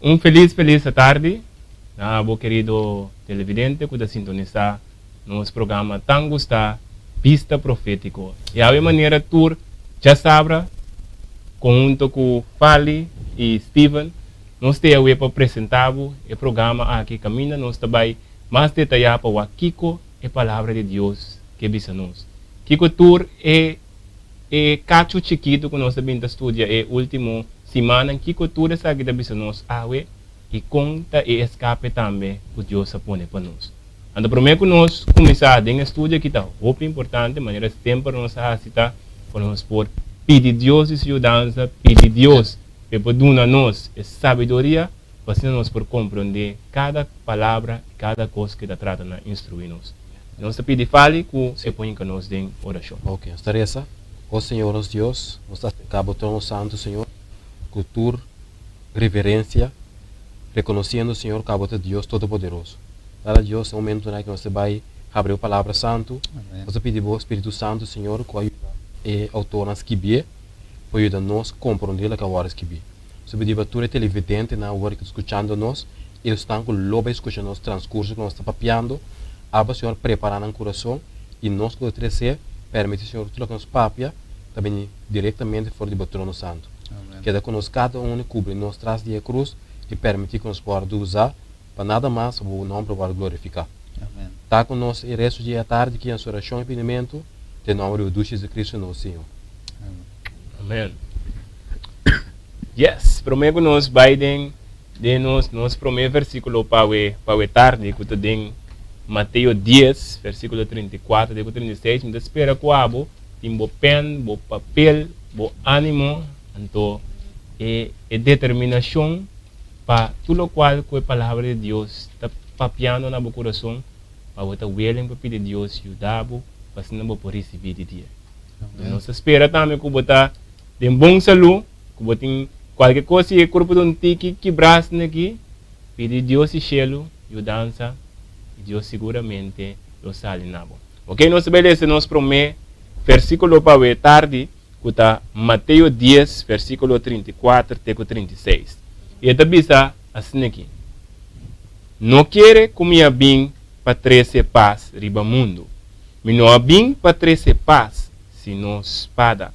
Un felis felis atardi na abo kerido televidente ku ta sintonisá nos programa tan gustá Bista Profétiko. I awe manera tur djasabra konhunto ku Farley i Steven nos te awe pa presentá bo e programa aki kaminda nos ta bai mas detayá pa wak kiko e Palabra di Dios ke bisa nos. Kiko tur e e kachu chikitu ku nos ta bin ta studia e último simannan, kiko tur esaki ta bisa nos awe i kon ta e eskape tambe ku Dios a pone pa nos? Anto promé ku nos kuminsá den e studio aki ta hopi importante, manera semper nos a hasi ta ku nos por pidi Dios di su yudansa, pidi Dios pa e por duna nos e sabiduria pa asina nos por komprondé kada palabra i kada kos ku e ta trata na instruí nos. Nos ta pidi Fali ku e por hinka nos den orashon. Ok, nos ta resa, O Señor nos Dios, nos ta aserká Bo trono santu, Señor, ku tur reverensia, rekonosiendo, Señor, ku Abo ta Dios Todopoderoso. Tata Dios, den momentunan aki nos ta bai habri Bo Palabra Santu, nos ta pidi Bo Spiritu Santu, Señor, ku a yuda e outornan skibié, por yuda nos komprondé loke a wòrdu skibí. Nos ta pidi pa tur e televidentenan awor ku ta skuchando nos i esnan ku lo bai skucha nos transkurso ku nos ta papiando, aba Señor prepará nan kurason i nos ku ta tresé, permití Señor ku tur loke nos papia ta bini direktamente for di Bo trono santu. Keda ku nos kada un i kubri nos tras di e krus i permití ku nos wòrdu usá pa nada mas pa Bo nòmber wòrdu glorifiká. Ta ku nos e restu di e atardi aki den orashon i pidimentu, den nòmber di Bo dushi Jesucristo nos Señor. Amen. Yes, promé ku nos bai den den nos nos promé versíkulo pa awe pa awe tardi ku ta den Mateo dies versíkulo 34 te ku 36, mi ta spera ku abo tin bo pèn, bo papel, bo ánimo, anto e e determinashon pa tur lokual ku e Palabra di Dios ta papiando na bo kurason, pa bo ta willing pa pidi Dios yuda bo pa asina bo por risibí di dia. Nos ta spera tambe ku bo ta den bon salú, ku bo tin kualke kos si e kurpo ta un tiki kibrá asina aki, pidi Dios di shelu yudansa i Dios siguramente lo sali na bo. Oke, nos ta bai lesa nos promé versíkulo pa awe tardi ku ta Mateo dies versíkulo 34 te ku 36. I e ta bisa asina aki, No kere ku mi a bin pa trese pas riba mundu. Mi no a bin pa trese pas, sino spada.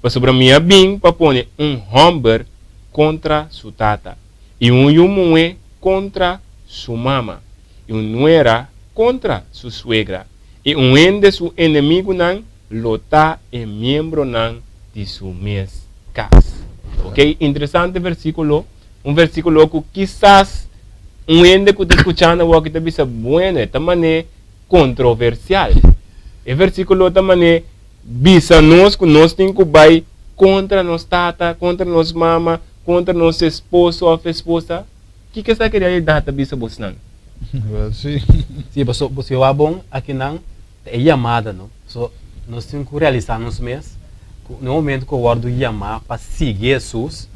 Pasobra mi a bin pa pone un hòmber kontra su tata, i un yu muhé kontra su mama, i un nuera kontra su suegra, i un hende su enemigunan lo ta e miembronan di su mes kas. Ok, interesante versíkulo, un versíkulo ku kisas un hende ku ta skuchando awor aki ta bisa, Bueno, e ta man'é kontroversial. E versíkulo ta man'é bisa nos ku nos tin ku bai kontra nos tata, kontra nos mama, kontra nos esposo òf esposa. Kiko esaki realidat ta bisa bosnan? Wel, sí. Sí, paso bo si wak bon akinan ta e yamada no. So nos tin ku realisá nos mes ku na e momento ku wòrdu yamá pa sigui Hesus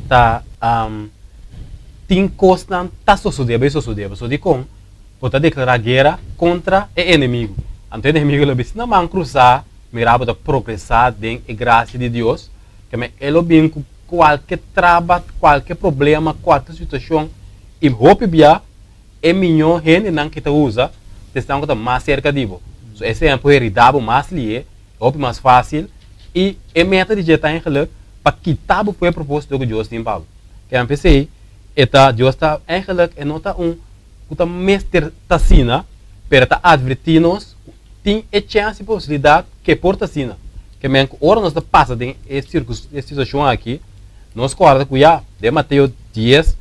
ta tin kosnan ta sosodé, bai sosodé. Paso dikon? Bo ta deklará guera kontra e enemigu. Anto e enemigu lo bisa, Na man krusá, mira bo ta progresá den e grasia di Dios, keme e lo bin ku kualke traba, kualke problema, kualke situashon, i hopi bia e mihó hendenan ke ta usa ta esnan ku ta mas serka di bo. So esei nan por heridá bo mas lihé, hopi mas fásil, i e meta di dje ta eigenlik pa kita bo for e propósito ku Dios tin pa bo. Keme p'esei e ta Dios ta eigenlik e no ta un ku ta mester ta asina, pero ta advertí nos ku tin e chèns i posibilidat ku e por ta asina. Ke men ku ora nos ta pasa den e e situashon aki, nos kòrda ku ya den Mateo dies,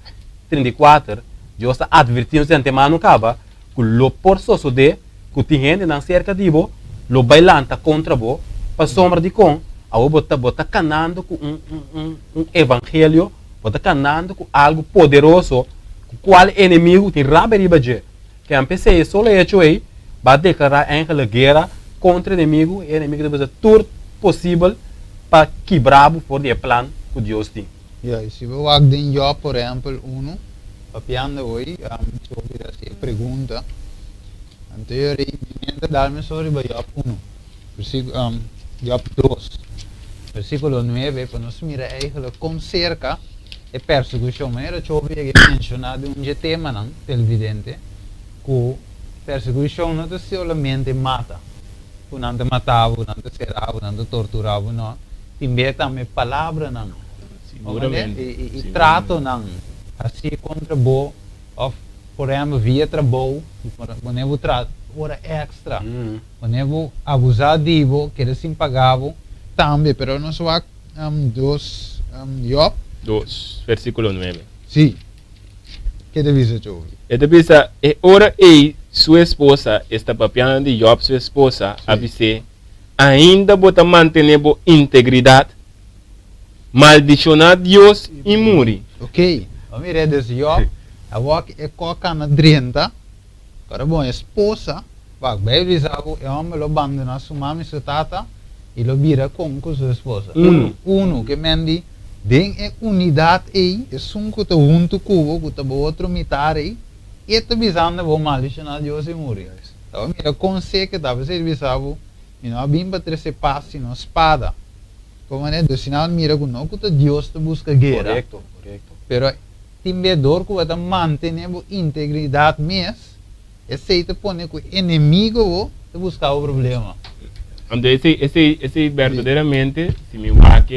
34, Dios ta advertí nos di antemano kaba ku lo por sosodé ku tin hendenan serka di bo lo bai lanta kontra bo pasobra dikon awor bo ta bo ta kanando ku un un un evangelio Bo ta kanando ku algu poderoso ku kual enemigu tin rabia riba dje. Ken p'esei e solo hecho ei bo a deklará èngele guera kontra enemigu i e enemigu ta bisa tur posibel pa kibra bo for di e plan ku Dios tin. Ya, i si bo wak den Job, por ehèmpel, unu, papiando awor, si bo bira hasi e pregunta, anto e ora ei mi mente a dal mesora riba Job unu. Job dos, versíkulo nuebe, pa nos mira eigenlijk kon serka. E persekushon, manera Chobi a menshoná den un dje temanan televidente, ku persekushon no ta solamente mata, ku nan ta mata bo, nan ta sera bo, nan ta tortura bo, no, tin bes tambe palabranan, Siguramente, i siguramente. tratonan hasí kontra bo òf por ehèmpel via trabou, pone bo traha ora èkstra, pone bo abusá di bo, keda sin paga bo tambe, pero nos wak dos Job. Dos, versíkulo nuebe. Sí. Ke ta bisa Job? E ta bisa, E ora ei su esposa, esta papiando di Job su esposa, a bis'é, Ainda bo ta mantené bo integridat? Maldishoná Dios i muri. Ok, bo mira e des Job, awor ku e koka na drenta, Ora bo esposa wak bay bisa bo e homber lo bandona su mama y su tata y lo bira con cu su esposa. Uno. Uno, ke men di den e unidad ey, esun cu ta hunto cu bo, cu ta bo otro mitar ey, e ta bisando bo maldiciona Dios y muri. Ta bo mira con seke ta, p'esey ta bisa bo, mi no a bin pa trece paz sino spada. Como manera, dus si nan mira cu no cu ta Dios ta busca guera, Corecto, corecto. pero Tin be dor ku bo ta mantené bo integridat mes, esei ta pone ku enemigo bo ta buska bo problema. Anto esei, esei, esei berdaderamente, si mi wak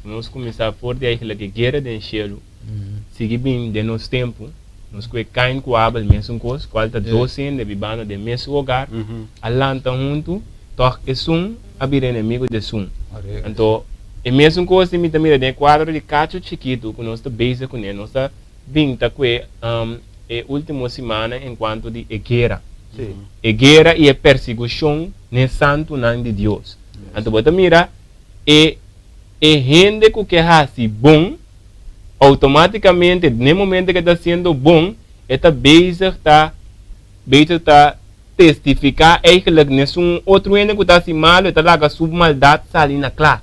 nos kuminsá for di eigenlijk e guera den shelu, sigui bin den nos tempu, nos ku e Kain ku Abel mesun kos, kual ta dos hende bibando den mesun hogar, a lanta huntu, tòg esun a bira enemigo di esun. Anto, e mesun kos di mi ta mira den e kuadro di kachu chikitu ku nos ta bezig kuné, nos ta bin ta kue e último simannan en kuanto di e guera. E guera i e persigushon n'e santunan di Dios. Anto bo ta mira e e hende ku ke hasi bon, outomátikamente n'e momento ku e ta hasiendo bon, e ta bezig ta bezig ta testifiká eigenlijk nesun otro hende ku ta hasi malu e ta laga su maldat sali na kla.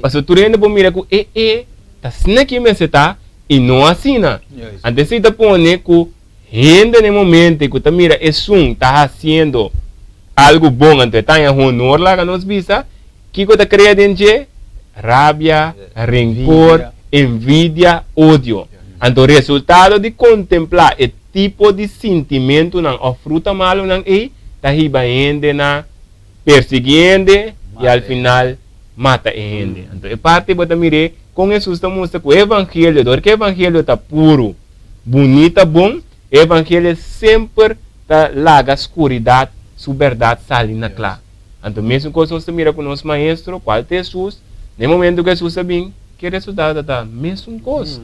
Pasobra tur hende por mira ku e e ta asina ki mester ta i no asina. Anto esei ta pone ku hende na e momento ku ta mira esun ta hasiendo algu bon anto e ta haña honor laga nos bisa, kiko ta krea den dje? Rabia, renkor, envidia, odio. Anto resultado di kontemplá e tipo di sintimentunan òf fruta malunan ei ta hiba hende na persiguí hende i al final mata e hende. Anto e parti bo ta mir'é kon Hesus ta mustra ku e evangelio, dor ku e evangelio ta puru, bunita, bon, e evangelio semper ta laga skuridat su bèrdat sali na kla. Anto mesun kos nos ta mira ku nos Maestro, kual ta Hesus, na e momentu ku Hesus a bin, ke resultado ta ta? Mesun kos.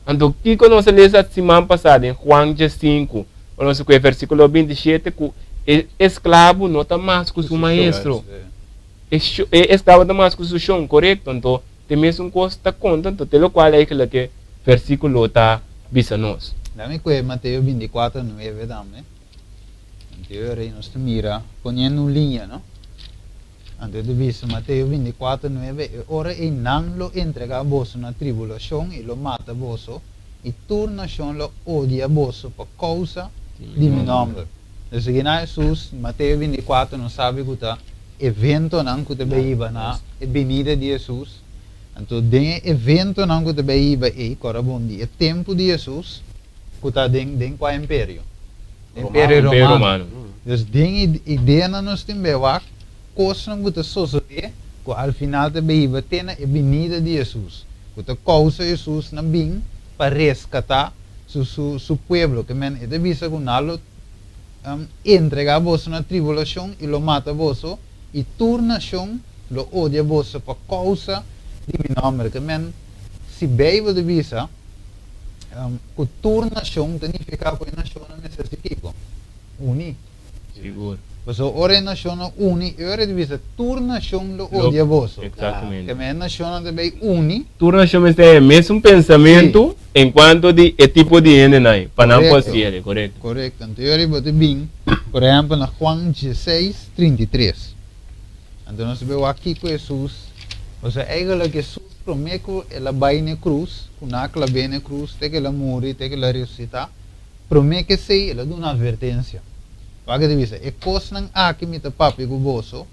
Anto, kiko nos a lesa siman pasá den Juan diesinku, ora nos a kohe versíkulo 27, ku e esklabu no ta mas ku su maestro. E e esklabu ta mas ku su shon, korekto? Anto, te mesun kos ta konta, anto te lokual eigentlik e versíkulo ta bisa nos. Dame kohe Mateo 24, 9 tambe. Anto e ora ei nos ta mira poniendo un liña, no? Anto e ta bisa, Mateo 24, 9, E ora ei nan lo entregá boso na tribulashon i lo mata boso, i tur nashon lo odia boso pa kousa di mi nòmber. Nos a gina Hesus, Mateo 24, nos sabi ku ta eventonan ku ta bai hiba na e binida di Hesus. Anto den e eventonan ku ta bai hiba ei, kòrda bon, di e tempu di Hesus, ku ta den den kua imperio? Imperio Romano. Dus den e ideanan nos tin bai wak kosnan ku ta sosodé ku al final ta bai hiba te na e binida di Hesus, ku ta kousa Hesus na bin pa reskatá su su su pueblo. Ke men e ta bisa ku nan lo entregá boso na tribulashon i lo mata boso, i tur nashon lo odia boso pa kousa di mi nòmber. Ke men si Beibel ta bisa Ku tur nashon ta nifiká ku e nashonnan mester hasi kiko? Uni. Sigur. Pasobra ora e nashonnan uni, e ora di bisa tur nashon lo odia boso. Eksaktamente. Keme e nashonnan ta bai uni. Tur nashon mester e mesun pensamentu en kuanto di e tipo di hendenan ei, pa nan por hasi el. Korekto. Korekto. Anto e ora bo ta bin, por ehèmpel, na Juan dieseis, 33. Anto nos ta bai wak kiko Hesus, pasobra eigentlik Hesus Promé ku el a bai n'e krus, ku nan a klab'é n'e krus te ku el a muri, te ku el a resusitá, promé ku esei el a duna atvertensia. Wak e ta bisa, E kosnan aki mi ta papia ku boso,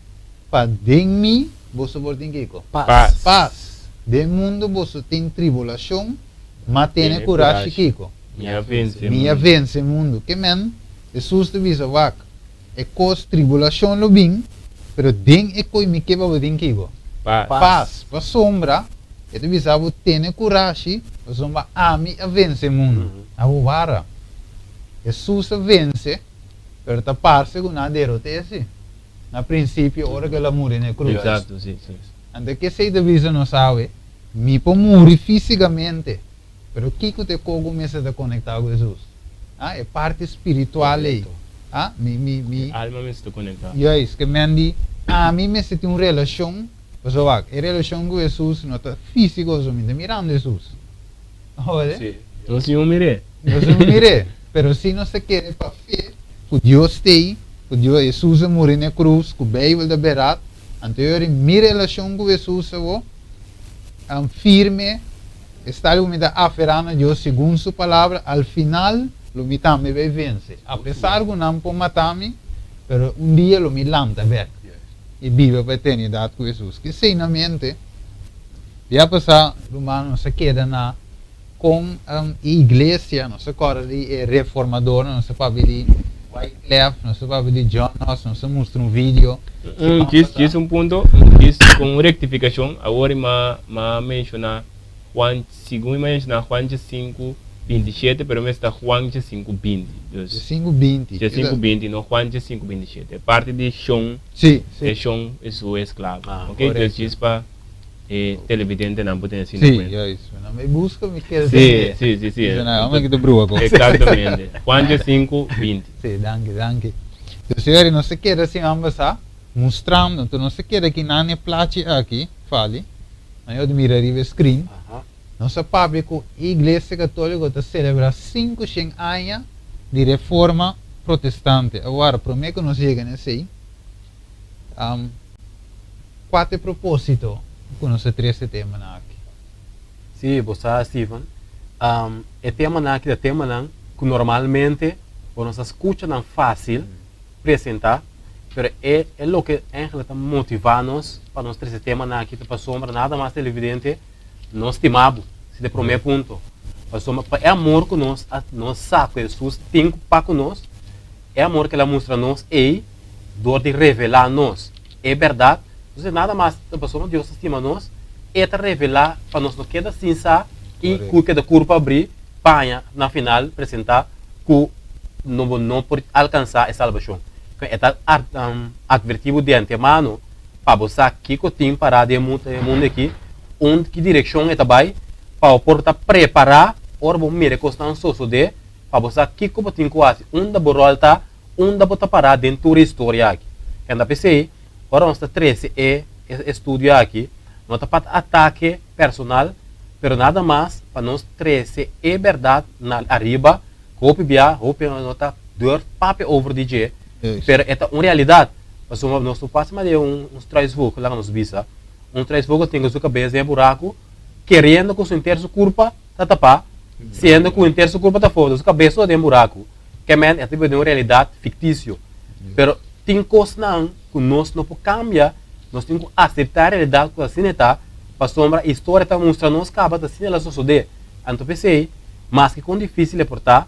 pa den mi boso por tin kiko? Pas. Pas. Den mundu boso tin tribulashon, Ma tene kurashi kiko? Mi a vense mundu. Mi a vense mundu. Ke men, Hesus ta bisa, Wak, e kos tribulashon lo bin, pero den e koi mi ke pa bo tin kiko? Pas. Pas. Pasobra, e ta bisa bo, tene kurashi, pasobra ami a vense mundu. Abo wara. Hesus a vense, pero ta parse ku nan a derot'é si, na prinsipio ora ku el a muri na e krus. Eksakto, si, si. Anto kesei ta bisa nos awe? Mi por muri físikamente, pero kiko ta e kogo mester ta konektá ku Hesus? Ah, e parti spiritual ei. Ah, mi, mi, mi. E alma mester ta konektá. Juist, ke men di, ami mester tin un relashon, pasobra wak, e relashon ku Hesus no ta físiko, pasobra mi ta mirando Hesus. Ora? Sí. Nos no mir'é. Nos no mir'é, pero si nos ta kere pa fe ku Dios t'ei, ku Dios, Hesus a muri na e krus, ku Beibel ta berat, anto e ora mi relashon ku Hesus awor, Tan firme esta lo mi ta aferá na Dios segun su palabra, al final lo mi tambe bai vense. Apesar ku nan por mata mi, pero un dia lo mi lanta bèk i biba pa eternidat ku Hesus. Ki esei na mente, bia pasá, ruman, nos a keda na kon e iglesia, nos a kòrda di e reformadornan, nos a papia di Wyclef, nos a papia di John Knox, nos a mustra un video. Un djis djis un punto, un djis con un rectificacion, awor i m'a m'a menciona Juan, segun i m'a menciona Juan 5, 27, pero mester ta Juan 5, 20. Dus, 5, 20. 5, 20, no Juan 5, 27. E parti di shon, Sí, sí. e shon e su esclavo. Ah, Ok, dus correcto. djis pa e televidentenan por tene asina Sí, cuenta. juist. No me busca mi kere Sí, tende. sí, sí, sí. Dice, no, me quito brua con. Exactamente. Juan 5, 20. Sí, danki, danki. Dus señores, nos ta keda siman pasá mustrando, entonces nos ta keda aki nan e plachi aki, Fali, nan yo ta mira riba e screen. Aha. Nos a papia ku e Iglesia Katóliko ta selebrá 500 aña di Reforma Protestante. Awor, promé ku nos yega na esei, um, Kua ta e propósito ku nos a trese e temanan aki? Sí, bo sa, Steven. E temanan aki ta temanan ku normalmente bo no sa skucha nan fásil presentá, pero e e loke eigenlijk ta motivá nos pa nos trese temanan aki ta pasobra nada mas televidente nos stima bo, si ta e promé punto. Pasobra pa e amor ku nos a nos sa ku Hesus tin pa ku nos, e amor ku el a mustra nos ei dor di revelá nos e bèrdat. Entonces nada mas ta pasobra Dios ta stima nos, e ta revelá pa nos no keda sin sa i ku keda kurpa abrí paña na final presentá ku no bo no por alkansá e salbashon. E ta atvertí bo di antemano pa bo sa kiko tin pará den e mundu aki, un ki direkshon e ta bai, pa bo por ta prepará ora bo mira e kosnan sosodé, pa bo sa kiko bo tin ku hasi, unda bo ròl ta. Unda bo ta pará den tur e historia aki? Kenda p'esei, ora nos ta trese e estudio aki, no ta pa atake personal, pero nada mas pa nos trese e bèrdat na ariba, ku hopi bia, hopi hende no ta durf papia over di dje, pero e ta un realidat. Pasobra nos no por hasi manera un struisvogel, laga nos bisa. Un struisvogel tin ku su kabes den e buraku, keriendo ku su henter su kurpa ta tapá, siendo ku henter su kurpa ta afó, su kabes ta den buraku. Ke men e ta biba den un realidat fiktisio. Pero tin kosnan ku nos no por kambia, nos tin ku aseptá e realidat ku asina e ta, pasobra e historia ta mustra nos kaba ta asina el a sosodé. Anto p'esei, maske kon difísil e por ta,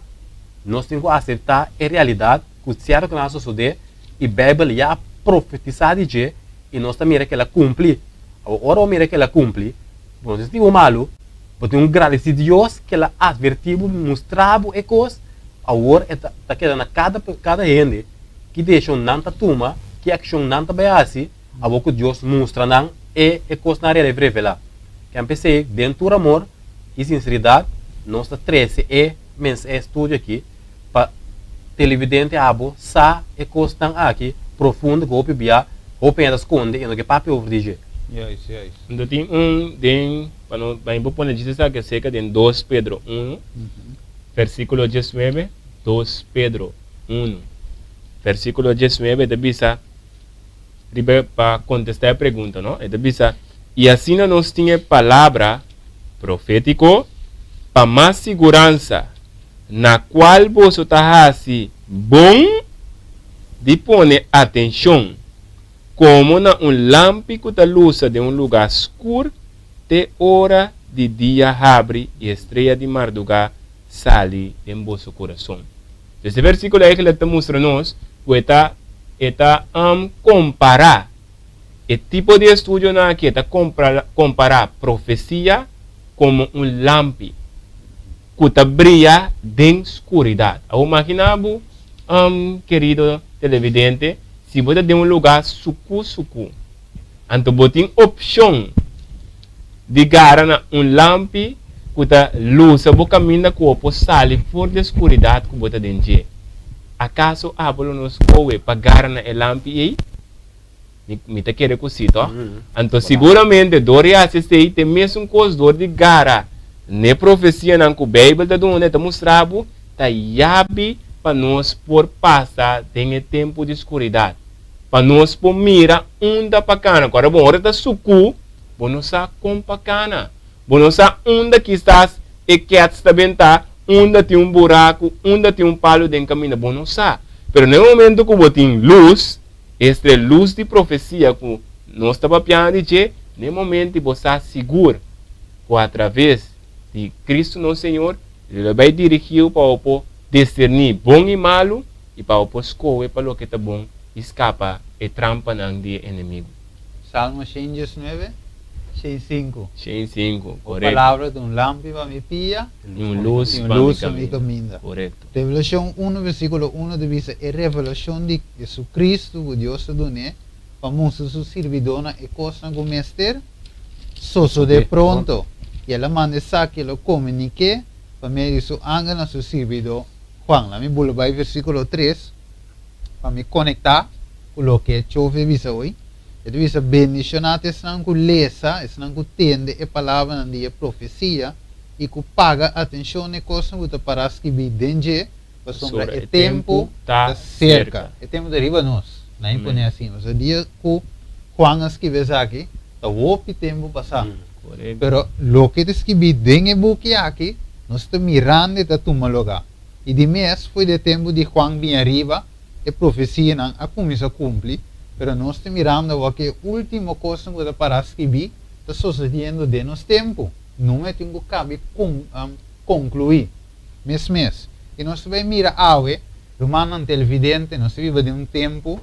nos tin ku aseptá e realidat ku sierto ku nan a sosodé i Beibel ya a profetisá di dje i nos ta mira ku el a kumpli. Awor, ora bo mira ku el a kumpli, bo no ta sinti bo malu, Bo tin un gradisí Dios ku el a atvertí bo, mustra bo e kos, awor e ta keda na kada kada hende ki desishon nan ta tuma, ki akshon nan ta bai hasi, awor ku Dios mustra nan e e kosnan revelá. Ken p'esei, den tur amor i sinseridat, nos ta trese e mens e estudio aki pa televidente abo sa e kosnan aki profundo ku hopi bia hopi hende ta skonde i no ke papia over di dje. Juist, juist. Anto tin un den. Pa no bai bo pone djis esaki aserka den dos Pedro unu, versíkulo diesnuebe, dos Pedro unu, versíkulo diesnuebe e ta bisa riba pa kontestá e pregunta no, e ta bisa, I asina nos tin e palabra profétiko pa mas siguransa, na kual boso ta hasi bon di pone atenshon, komo na un lampi ku ta lusa den un lugá skur, te ora di dia habri i e strea di mardugá sali den boso kurason. Dus e versíkulo eigenlijk ta mustra nos ku e ta e ta kompará e tipo di estudionan aki, e ta kompará profesia komo un lampi ku ta bria den skuridat. Awor maginá bo, kerido televidente, si bo ta den un lugá sukú sukú, anto bo tin opshon di gara na un lampi ku ta lusa bo kaminda ku bo por sali for di e skuridat ku bo ta den dje. Akaso abo lo no skohe pa gara na e lampi ei? Mi, mi ta kere ku sí, tòg? Anto siguramente dor di hasi esei ta e mesun kos dor di gara n'e profesianan ku Beibel ta duna, e ta mustra bo ta yabi pa nos por pasa den e tempu di skuridat, pa nos por mira unda pa kana. Kòrda bon, ora ta sukú, bo no sa kon pa kana. Bo no sa unda kisas e kèts ta bentá, unda tin un buraku, unda tin un palu den kaminda. Bo no sa. Pero na e momento ku bo tin lus, Este lus di profesia ku nos ta papiando di dje, na e momento bo sa sigur ku atraves di Kristu nos Señor, E lo bai dirigiu pa bo por diserní bon i malu i pa bo por skohe pa loke ta bon i skapa e trampanan di e enemigu. Salmo 119, 105. 105, Bo korekto. palabra ta un lampi pa mi pia I un lus i un pa mi lus pa mi kaminda. kaminda. Korekto. Revelashon 1 versíkulo 1 ta bisa e revelashon di Jesucristo ku Dios a dun'é pa mustra su sirbidónan e kosnan ku mester sosodé pronto, i el a manda esaki el a komunik'é pa medio di su angel na su sirbidó Juan. Laat mi bula bai versíkulo 3 pa mi konektá ku loke Chofi a bisa hoy. E ta bisa, Bendishoná ta esnan ku lesa, esnan ku tende e palabranan di e profesia i ku paga atenshon na e kosnan ku ta pará skibí den dje, Pasobra e tempu ta serka. E tempu ta riba nos. Nan a pone asina. Pasobra dia ku Juan a skibi esaki, ta hopi tempu pasá. Pero loke ta skibí den e buki aki, nos ta mirando e ta tuma lugá. I di mes, fo'i di e tempu di Juan bin ariba, e profesianan a kuminsá kumpli, pero nos ta mirando awor ku e último kosnan ku ta pará skibí ta sosediendo den nos tempu. Nunca e tin ku kabi konkluí. Mes mes. I nos ta bai mira awe, rumannan televidente, nos ta biba den un tempu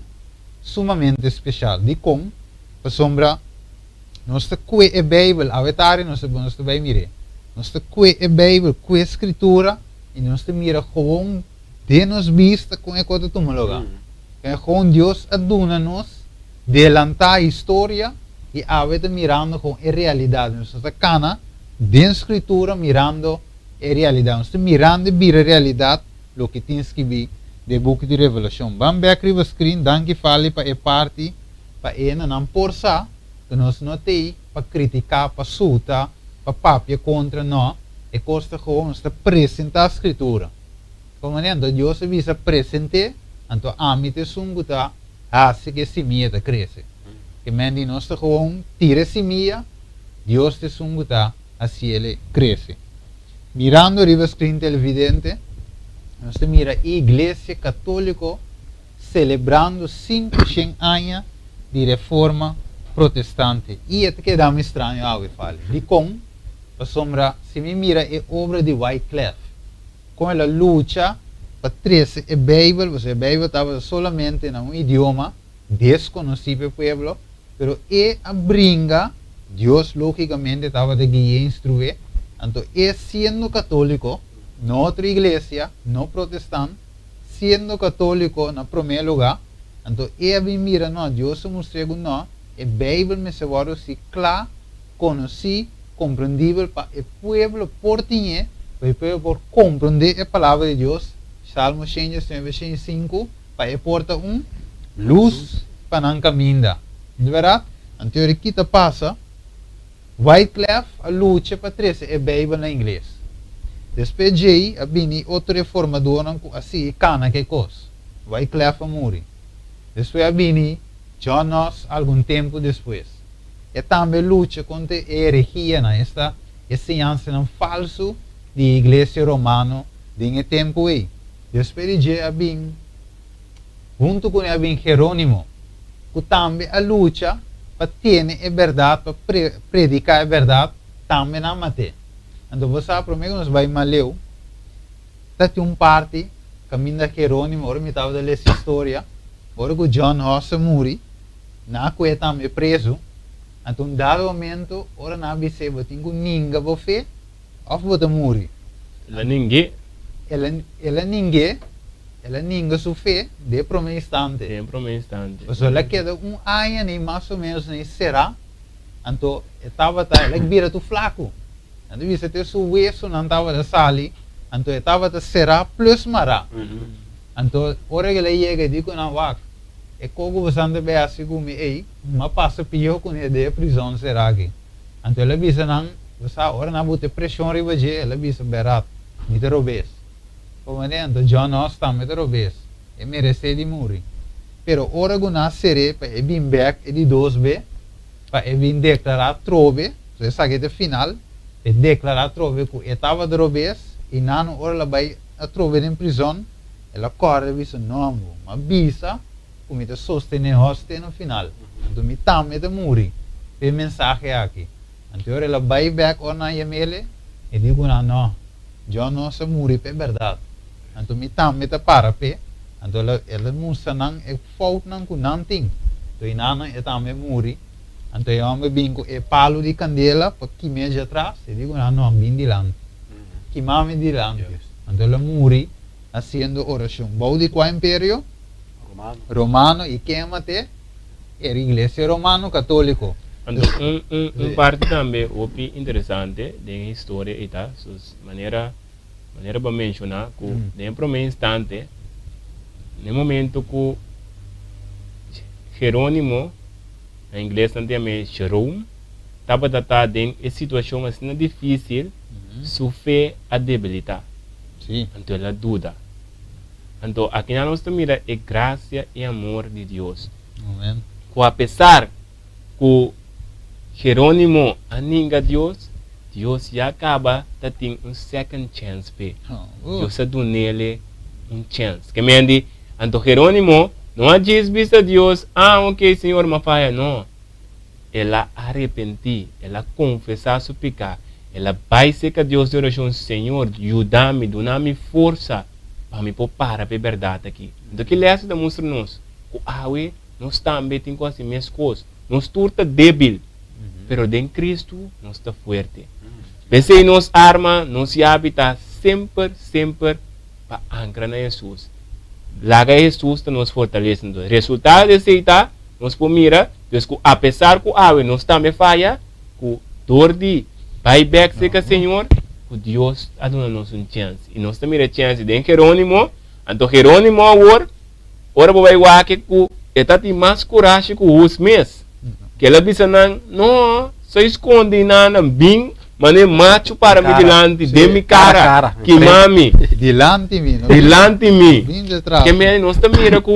sumamente speshal. Dikon? Pasobra nos ta kue e Beibel, awe tardi nos ta nos ta bai mir'é. Nos ta kue e Beibel, kue Skritura, i nos ta mira gewoon den nos bista kon e kos ta tuma lugá. Kon gewoon Dios a duna nos delantá historia i awe ta mirando gewoon e realidat. Nos ta kana den Skritura mirando e realidat. Nos ta mirando e bira realidat loke tin skibí den e buki di Revelashon. Ban bèk riba screen. Danki Fali pa e parti pa e hendenan por sa ku nos no t'ei pa kritiká, pa suta, pa papia kontra, nò. E kos ta gewoon nos ta presentá Skritura. Komo manera anto Dios a bisa present'é, anto ami ta esun ku ta hasi ku e simia ta krese. Ke men di nos ta gewoon tira e simia, Dios ta esun ku ta hasiel e krese. Mirando riba screen televidente, nos ta mira e Iglesia Católico celebrando 500 aña di Reforma Protestante. I e ta keda mi straño awe, Fali. Dikon? Pasobra si mi mira e obra di Wyclef, kon el a lucha pa trese e Bijbel, pasobra e Bijbel tabata solamente na un idioma deskonosí pa e pueblo, Pero e a bringa, Dios logicamente tabata gui'é, instru'é, anto e siendo catolico, no otro iglesia, no protestant, siendo catolico na prome lugar, anto e a bin mira no, Dios a mustr'é cu no, e Bijbel mester wordo si cla, conoci, comprendibel pa e pueblo por tin'é, pa e pueblo por comprende e palabra di Dios, Salmo 119, 105, Pa e por ta un lus pa nan kaminda. No ta bèrdat? Anto yori ki ta pasa? Wyclef a lucha pa trese e Beibel na ingles. Despues djei a bini otro reformadornan ku a sigui kana ku e kos. Wyclef a muri. Despues a bini John Knox algun tempu despues. E tambe lucha kontra e herehianan, esta, e siñansanan falsu di e Iglesia Romano den e tempu ei. Despues di dje a bin, huntu ku ne a bin Jerónimo, ku tambe a lucha pa tene e bèrdat, pa prediká e bèrdat. Tambe nan mat'é. Anto bo sa, promé ku nos bai Maleu, ta tin un parti kaminda Jerónimo, ora mi tabata lesa historia, ora ku John Huss a muri, nan a kohe tambe prezu. Anto un dado momento, ora nan a bis'é, bo tin ku ninga bo fe òf bo ta muri. El a ning'é. El a, el a ning'é, el a ninga su fe den e promé instante. Den e promé instante. Pasobra el a keda un aña nei mas o ménos nei será. Anto e tabata, el a bira tur flaku. Nan ta bisa te su wesunan tabata sali, anto e tabata será plus mará. Anto ora ku el a yega e di ku nan, Wak, e kos ku boso ta bai hasi ku mi ei, mi a pasa pió ku ne den e prizòn será aki. Anto el a bisa nan, Bo sa, ora nan a buta e preshon riba dje, el a bisa, Bèrdat, mi ta robes. Por manera, anto John Huss tambe ta robes. E meresé di muri. Pero ora ku nan a ser'é pa e bin bèk e di dos be, pa e bin deklará atrobe, so esaki ta e final, e deklará atrobe ku e tabata robes, i nan ora el a bai atrobe den prizòn, el a kòrda bisa, No, bo, mi a bisa ku mi ta sostené hos te na final, anto mi tambe ta muri p'e mensahe aki. Anto ora el a bai bèk ora nan a yam'el, e di ku nan, No, John nos a muri p'e bèrdat, anto mi tambe ta para p'e. Anto el a mustra nan e foutnan ku nan tin. Anto enanan e tambe muri. Anto e hòmber bin ku e palu di kandela pa kim'é djatras. E di ku nan, No, bin dilanti. Kima mi dilanti. Anto el a muri hasiendo orashon. Bou di kua imperio? Romano. Romano. I ken a mat'é? Era Iglesia Romano Katóliko. Anto un un un parti tambe hopi interesante den e historia ei ta sus manera Manera bo a menshoná ku den e promé instante, na e momento ku Jerónimo, na ingles nan ta yam'é Jerome, tabata ta den e situashon asina difísil, su fe a debilitá. Anto el a duda. Anto akinan nos ta mira e grasia i amor di Dios. Ku apesar ku Jerónimo a ninga Dios, Dios ya kaba ta tin un second chance p'e. Dios a dun'ele un chance. Ke men di, anto Jerónimo no a djis bisa Dios, Ah, ok, Señor, m'a faya. No. El a arepentí, el a konfesá su piká, el a bai serka Dios den orashon, Señor, yuda mi, duna mi forsa pa mi por para p'e bèrdat akí. Anto ki lès ta mustra nos? Ku awe Nos tambe tin ku hasi meskos. Nos tur ta débil, pero den Kristu nos ta fuerte. P'esei nos arma, nos yabi ta semper, semper pa ankra na Hesus. Laga Hesus ta nos fortalesa. Entonces, resultado di esei ta, nos por mira, dus ku apesar ku awe nos tambe faya, ku dor di bai bèk serka Señor, ku Dios a duna nos un chèns. I nos ta mira e chèns den Jerónimo. Anto Jerónimo awor Ora bo bai wak ku e ta tin mas kurashi ku hus mes. Kel a bisa nan, No, soy skondi nan nan bin mane machu para mi dilanti, den mi kara, kima mi. Dilanti mi, no? Dilanti mi. Ke mene nos ta mira ku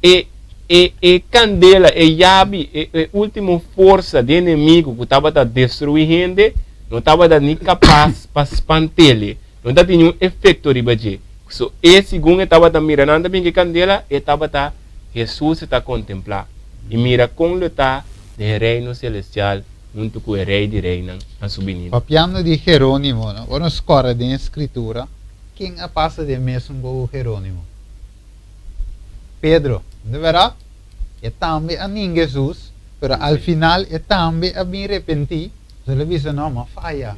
e e e kandela, e yabi, e e ultimo forsa di enemigu ku tabata destrui hende, no tabata ni kapas pa spant'el. No ta tin niun efekto riba dje. So e segun e tabata mira nan ta bin ke kandela, e tabata Hesus e ta kontemplá i mira kon lo ta den e Reino selestial huntu ku e Rei di reinan na su binida. Papiando di Jerónimo, no? Ora nos kòrda den e Skritura, ken a pasa den mesun ku Jerónimo? Pedro, no ta bèrdat? E tambe a ninga Hesus, pero al final e tambe a bin repentí, so el a bisa, No, m'a faya.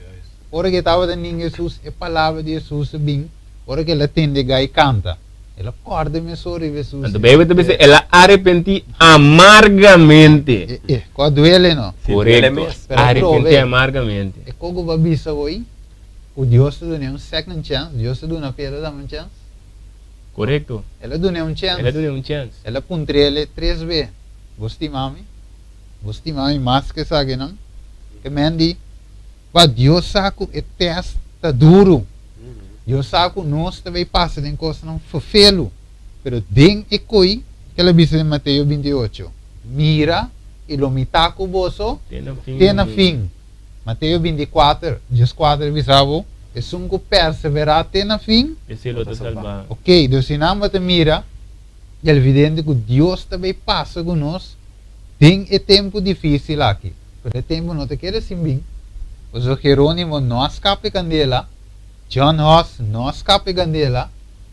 Ora ku e tabata ninga Hesus, e palabra di Hesus a bin, ora ku el a tende gai kanta, el a kòrda mesora riba Hesus. Anto Beibel ta bisa, el a arepentí amargamente. E, e, ku a duele, no? Sí, duele Korekto, mes. Pero atrobe, arepentí amargamente. e kos ku bo a bisa hoy, ku Dios ta dun'é un second chance, Dios ta duna Pedro tambe un chance. Korekto. El a dun'é un chance. El a dun'é un chance. El a puntr'é tres be, Bo stima mi? Bo stima mi mas ku esakinan? Ke men di, Pa Dios sa ku e tèst ta duru. Dios sa ku nos ta bay pasa den kosnan fefelu. Pero den e koi kel a bisa den Mateo 28, Mira, i lo mi ta ku boso te na fin. Mateo 24, 14 a bisa bo, Esun ku perseverá te na fin, Esei lo ta salbá. Oke, dus si nan bo ta mira, el evidente ku Dios ta bay pasa ku nos den e tempu difísil aki. Pero e tempu no ta keda sin bin. Pasobra Jerónimo no a skapa e kandela, John Huss no a skapa e kandela,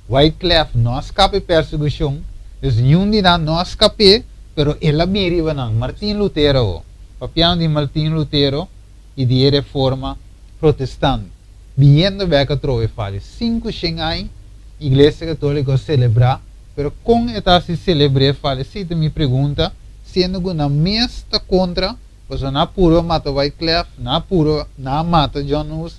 Wyclef no a skapa e persekushon, dus niun di nan no a skap'é, pero el a bin riba nan. Martin Lutero awo, papiando di Martin Lutero i di e Reforma Protestant, biniendo bèk atrobe fali 500 aña, Iglesia Katóliko a selebrá, pero kon e ta hasi selebr'é fali? Esei ta mi pregunta, siendo ku nan mes ta kontra. Pasobra nan a purba mata Wyclef, nan a purba, nan a mata John Hus,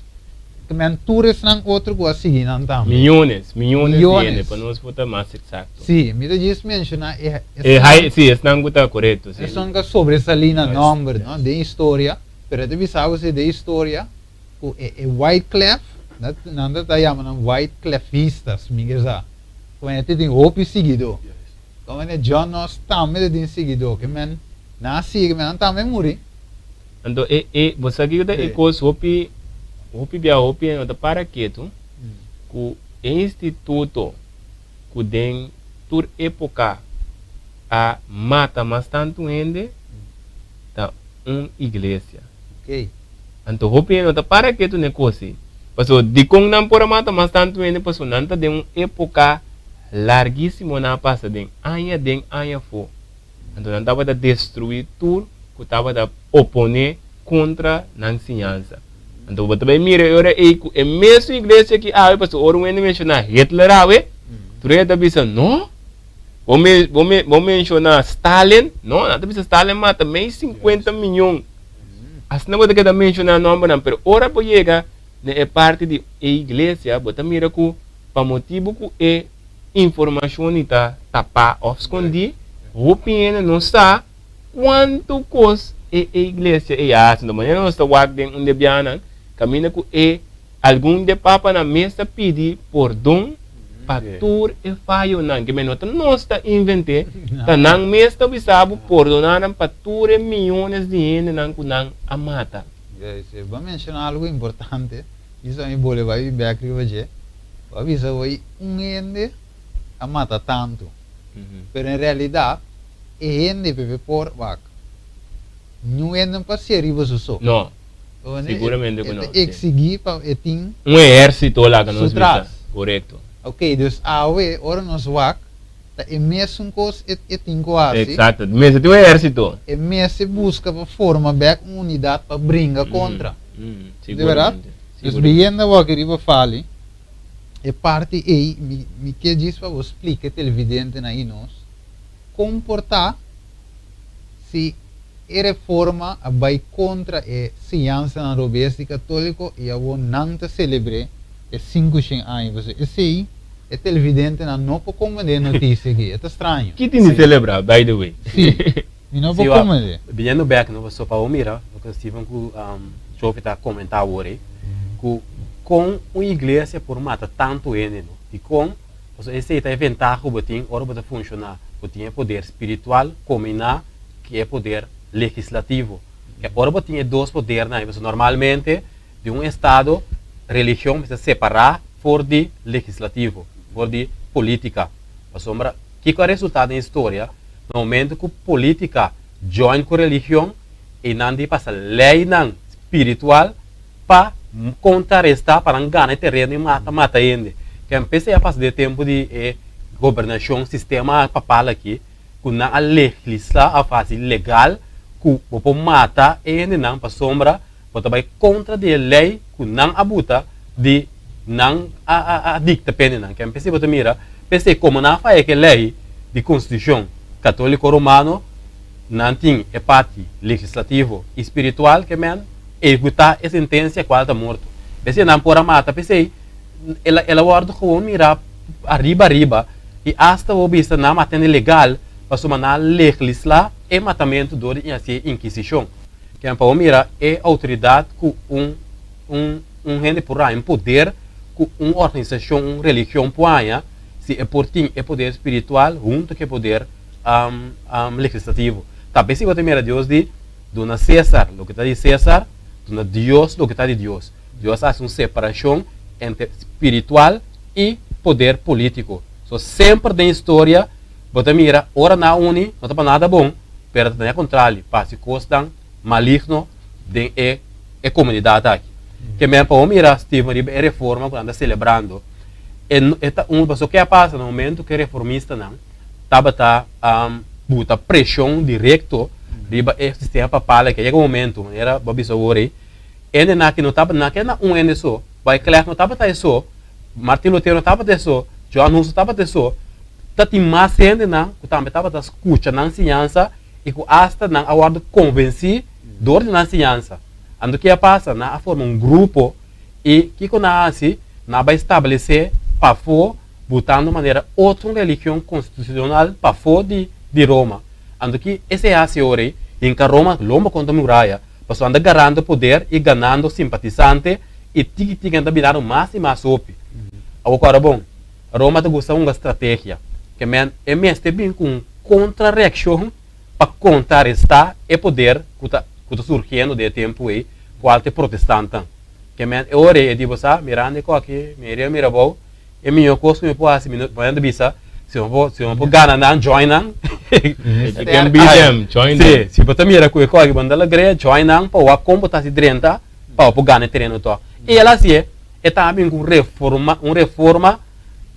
ta men tur esnan otro ku a sigui nan tambe. Miyones, miyones di hende, pa nos por ta mas eksakto. Sí, mi ta djis menshoná e E hai, sí, esnan ku ta korekto, sí. Esnan ku a sobresalí na nòmber, no, den historia, pero e ta bisa bo si den historia ku e e Wyclef, nan ta ta yama nan Wyclefistas, mi ke sa, ku e tin hopi siguidó. Como ne John Hus tambe ta tin siguidó, ke men Nan a sigui, ma nan tambe muri. Anto e e bo sa kiko ta e kos hopi hopi bia hopi no ta para ketu ku e instituto ku den tur epoka a mata mas tantu hende ta un iglesia. Anto hopi hende no ta para ketu na e kos ei. Pasobra dikon nan por a mata mas tantu hende? Pasobra nan ta den un epoka largisimo nan a pasa den aña den aña afó. Anto nan tabata destruí tur ku tabata oponé kontra nan siñansa. Anto bo ta bai mira e ora ei ku e mesun iglesia ki awe, pasobra ora un hende menshoná Hitler awe, tur hende ta bisa, No! Bo bo bo menshoná Stalin, no, nan ta bisa Stalin mata mei 50 miyon. Asina bo ta keda menshoná nòmbernan, pero ora bo yega na e parti di e iglesia, bo ta mira ku pa motibu ku e informashon di ta tapá òf skondí, hopi hende no sa kuantu kos e e iglesia ei a hasi. Enton manera nos ta wak den un de biahanan, kaminda ku e algun de papanan mes ta pidi pordon pa tur e fayonan. Ke men no ta nos ta invent'é, ta nan mes ta bisa bo pordoná nan pa tur e miyones di hendenan ku nan a mata. Bo a menshoná algu importante, i mi bole bai bèk riba dje. Bo a bisa bo i un hende a mata tantu. Pero en realidad e hende pepe por wak. Niun hende no pasia riba su so. No. Siguramente ku no. E ta exigi pa e tin Un ehérsito laga nos bisa. Korekto. Ok, dus awe ora nos wak ta e mesun kos e tin ku hasi. Eksakto. Mester tin un ehérsito. E mester buska pa forma bek un unidat pa bringa kontra. Di bèrdat? Dus beyenda wak riba fali e parti ei mi mi ke djis pa bo splika e televidentenan i nos kon por ta si e reforma a bai kontra e siñansanan robes di katoliko i awor nan ta selebr'é e 500 aña pasobra esei e televidentenan no por komprendé e notisia aki e ta straño. Ki tin di selebrá by the way? Si. Mi no por come de. Biniendo bek no paso pa bo mira loke Steven ku Chofi ta comenta awor ei ku kon un iglesia por mata tantu hende no dikon pasobra esei ta e ventaha ku bo tin ora bo ta funciona bo tin e poder spiritual combina ku e poder legislativo ora bo tin e dos podernan ei pasobra normalmente di un estado religion mester separa for di legislativo for di politica pasobra kiko a resulta den historia Na momento ku politika join ku religion, einan di pasa leinan spiritual pa kontrarestá, pa nan gana e tereno i mata mata hende. Ken p'esei a pasa den e tempu di e gobernashon sistema papal aki, ku nan a legislá òf hasi legal ku bo por mata e hendenan pasobra bo ta bai kontra di e lei ku nan a buta di nan a dikta p'e hendenan. Ken p'esei bo ta mira, p'esei komo nan a faya ku e lei di konstitushon katóliko romano, nan tin e parti legislativo i spiritual ke men ehekutá e sentensia kual ta morto. P'esei nan por a mata, p'esei el a wòrdu gewoon mirá ariba ariba i asta bo bisa nan a mata hende legal pasobra nan a leglislá e matamentu dor di hasi e inkisishon. Ken pa bo mira e outoridat ku un un un hende por haña, un poder ku un organisashon, un religion por haña, si e por tin e poder spiritual huntu ku e poder legislativo. Ta p'esei bo ta mira Dios di duna Cesar loke ta di Cesar, duna Dios loke ta di Dios. Dios a hasi un separashon entre spiritual i poder polítiko. So semper den historia bo ta mira ora nan a uni no ta pa nada bon, pero ta tene kontrali pa hasi kosnan maligno den e. e komunidat aki. Ke men pa bo mira Steven riba e reforma ku nan ta selebrando e e ta un pasobra ke a pasa na momento ku e reformistanan tabata buta preshon direkto riba e sistema papal aki a yega un momento manera bo a bisa awor ei hendenan aki no tabata nan ke na un hende so Wyclef no tabata e so Martin Lutero no tabata e so John Hus no tabata e so ta tin mas hendenan ku tambe tabata skucha nan siñansa i ku asta nan a wòrdu konvensí dor di nan siñansa. Anto ke a pasa? Nan a forma un grupo i kiko nan a hasi? Nan a bai stablesé pafó, butando manera otro religion konstitushonal pafó di di Roma. Anto ki esei a hasi ora ei? Hinka Roma lomba kontra muraya, pasobra nan ta garando poder i ganando simpatisante i tiki tiki nan ta birando mas i mas hopi. Awor ku ora bon, Roma ta gusta hunga strategia, ke men e mester bin ku un kontrareakshon pa kontrarestá e poder ku ta ku ta surgiendo den e tempu ei, kual ta e protestantnan. Ke men e ora ei e di, Bo sa, mirando e koki, mi riba mira abou, e mihó kos ku mi por hasi, mi no, bo ta bisa, si bo por, si bo por gana nan, join nan. If you can beat them, join them. Si, si bo ta mira ku e koki bo no ta logr'é, join nan pa wak kon bo ta hasi drenta pa bo por gana e tereno tòg. I el hasié, e ta bin ku un reforma, un reforma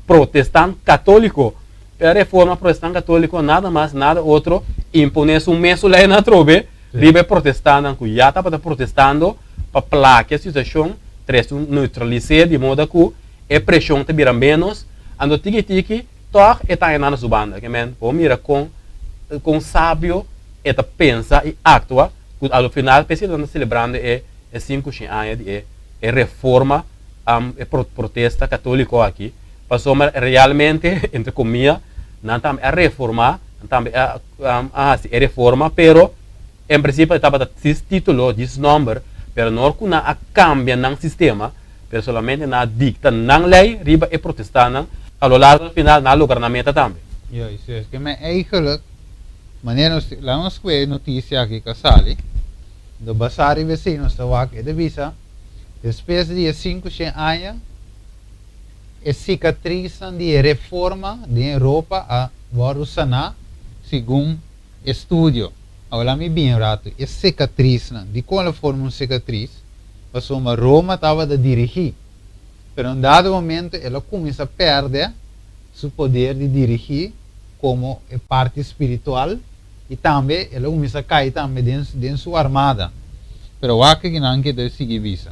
protestant katóliko. E reforma protestant katóliko nada mas, nada otro, imponé su mesun leinan atrobe riba e protestantnan ku ya tabata protestando pa plakia e situashon, trese un neutralis'é di moda ku e preshon ta bira ménos. Anto tiki tiki tòg e ta haña nan na su banda. Ke men por mira kon kon sabio e ta pensa i aktua ku al final p'esei nan ta selebrando e 500 aña di e e reforma e protesta katóliko aki pasobra realmente entre komia nan tambe a reforma nan tambe a hasi e reforma pero en prinsipio e tabata djis titulo djis nomber pero no ku nan a kambia nan sistema pero solamente nan a dikta nan lei riba e protestannan a lo largo al final nan a logra nan meta tambe. Juist, juist. Ke men eigenlijk manera nos laga nos kue e notisia aki ku a sali. Do basá riba esei nos ta wak e ta bisa, Despues di e 500 aña, e sikatrisnan di e Reforma den Europa a wòrdu saná segun estudio. Awor laat mi bin un ratu, e sikatrisnan, dikon el a forma un sikatris? Pasobra Roma tabata dirigí, pero un dado momento el a kuminsá pèrdè su poder di dirigí komo e parti spiritual. I tambe el a kuminsá kai tambe den den su armada. Pero wak ki nan ke ta sigui bisa.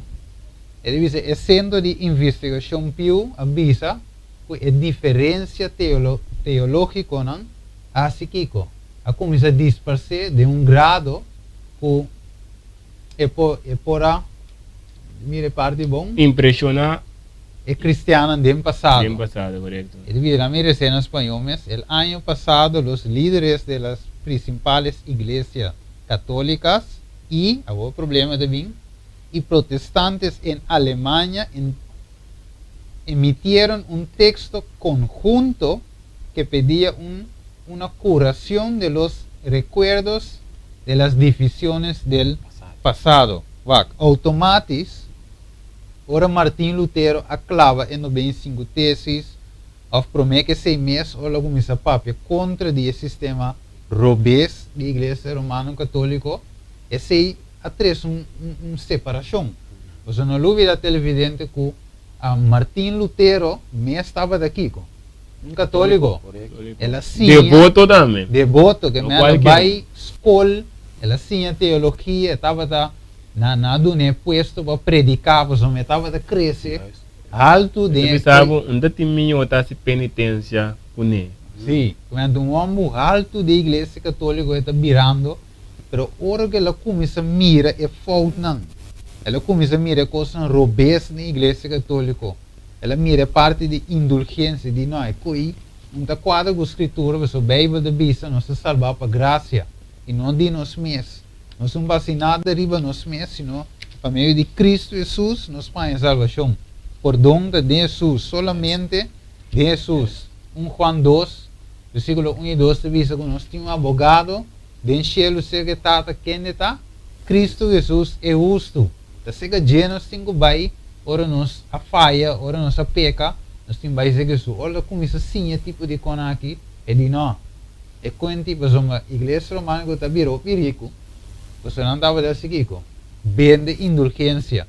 E ta bisa e Sentro di Investigashon Pew a bisa ku e diferensia teolo teológikonan a hasi kiko? A kuminsá disparsé den un grado ku e por e por a mira e parti bon. Impreshoná. E kristiannan den pasado. Den pasado, korekto. E ta bira mi rese na spañol mes, El año pasado los líderes de las principales iglesias católicas y, awor e problema ta bin, y protestantes en Alemania en emitieron un texto conjunto que pedía un una curación de los recuerdos de las divisiones del pasado. Wak, automatis, ora Martin Lutero a clava e 95 tesis, of prome cu esey mes ora lo cuminsa papia contra di e sistema robes di Iglesia Romano Catolico, esey a trece un un separacion. Pasobra no lubida televidente cu Martin Lutero mes tabata kico? Un católico. El a siña. Devoto tambe. Devoto, ke No men a cualkier. bai skol, el a siña teologia, e tabata na nan a dun'é puesto pa prediká, pasobra e tabata krese haltu Mi ta den e bisa bo, un ta tin mihó ta hasi penitensia kuné. Sí, ku men un hòmber haltu den iglesia katóliko e ta birando, pero ora ku el a kuminsá mira e foutnan, el a kuminsá mira e kosnan robes den iglesia katóliko, El a mira e parti di indulgensia, di no, e ko'i un ta kuadra ku Skritura, pasobra Beibel ta bisa nos ta salbá pa grasia i no di nos mes. Nos no basi nada riba nos mes, sino pa medio di Kristu Hesus nos paña salbashon. Pordon ta den Hesus, solamente den Hesus. 1 Juan 2, versíkulo 1 i 2 ta bisa ku nos tin un abogado den shelu serka e Tata, kende ta? Kristu Hesus e hustu. Ta seka dje nos tin ku bai ora nos a faya, ora nos a peka, nos tin bai seka Hesus. Ora ta kuminsá siña tipo di kon aki, e di no. E kuenti pasobra Iglesia Romano ku ta bira hopi riku, pasobra nan tabata hasi kiko? Bende indulgensia.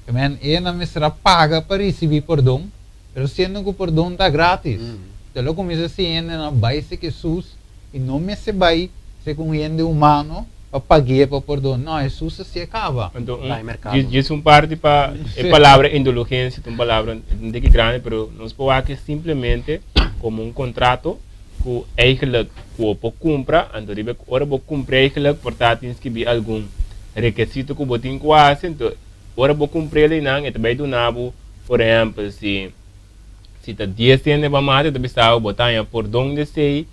Ke men e nan mester a paga pa risibí pordon, pero siendo ku pordon ta grátis. Te lo kuminsá siña hendenan bai serka Hesus i no mester bai serka un hende humano pa pag'é pa pordon. No, Hesus a hasié kaba. Anto un, Bai merkado. djis djis un parti pa e palabra indulgensia ta un palabra un tiki grandi, pero nos por wak simplemente komo un kontrato ku eigenlijk ku bo por kumpra, anto riba ora bo kumpra eigenlijk por ta tin skibí algun rekesito ku bo tin ku hasi, anto ora bo kumpr'é leinan e ta bai duna bo, por ehèmpel si si ta dies hende bo a mata e ta bisa bo bo ta haña pordon di esei,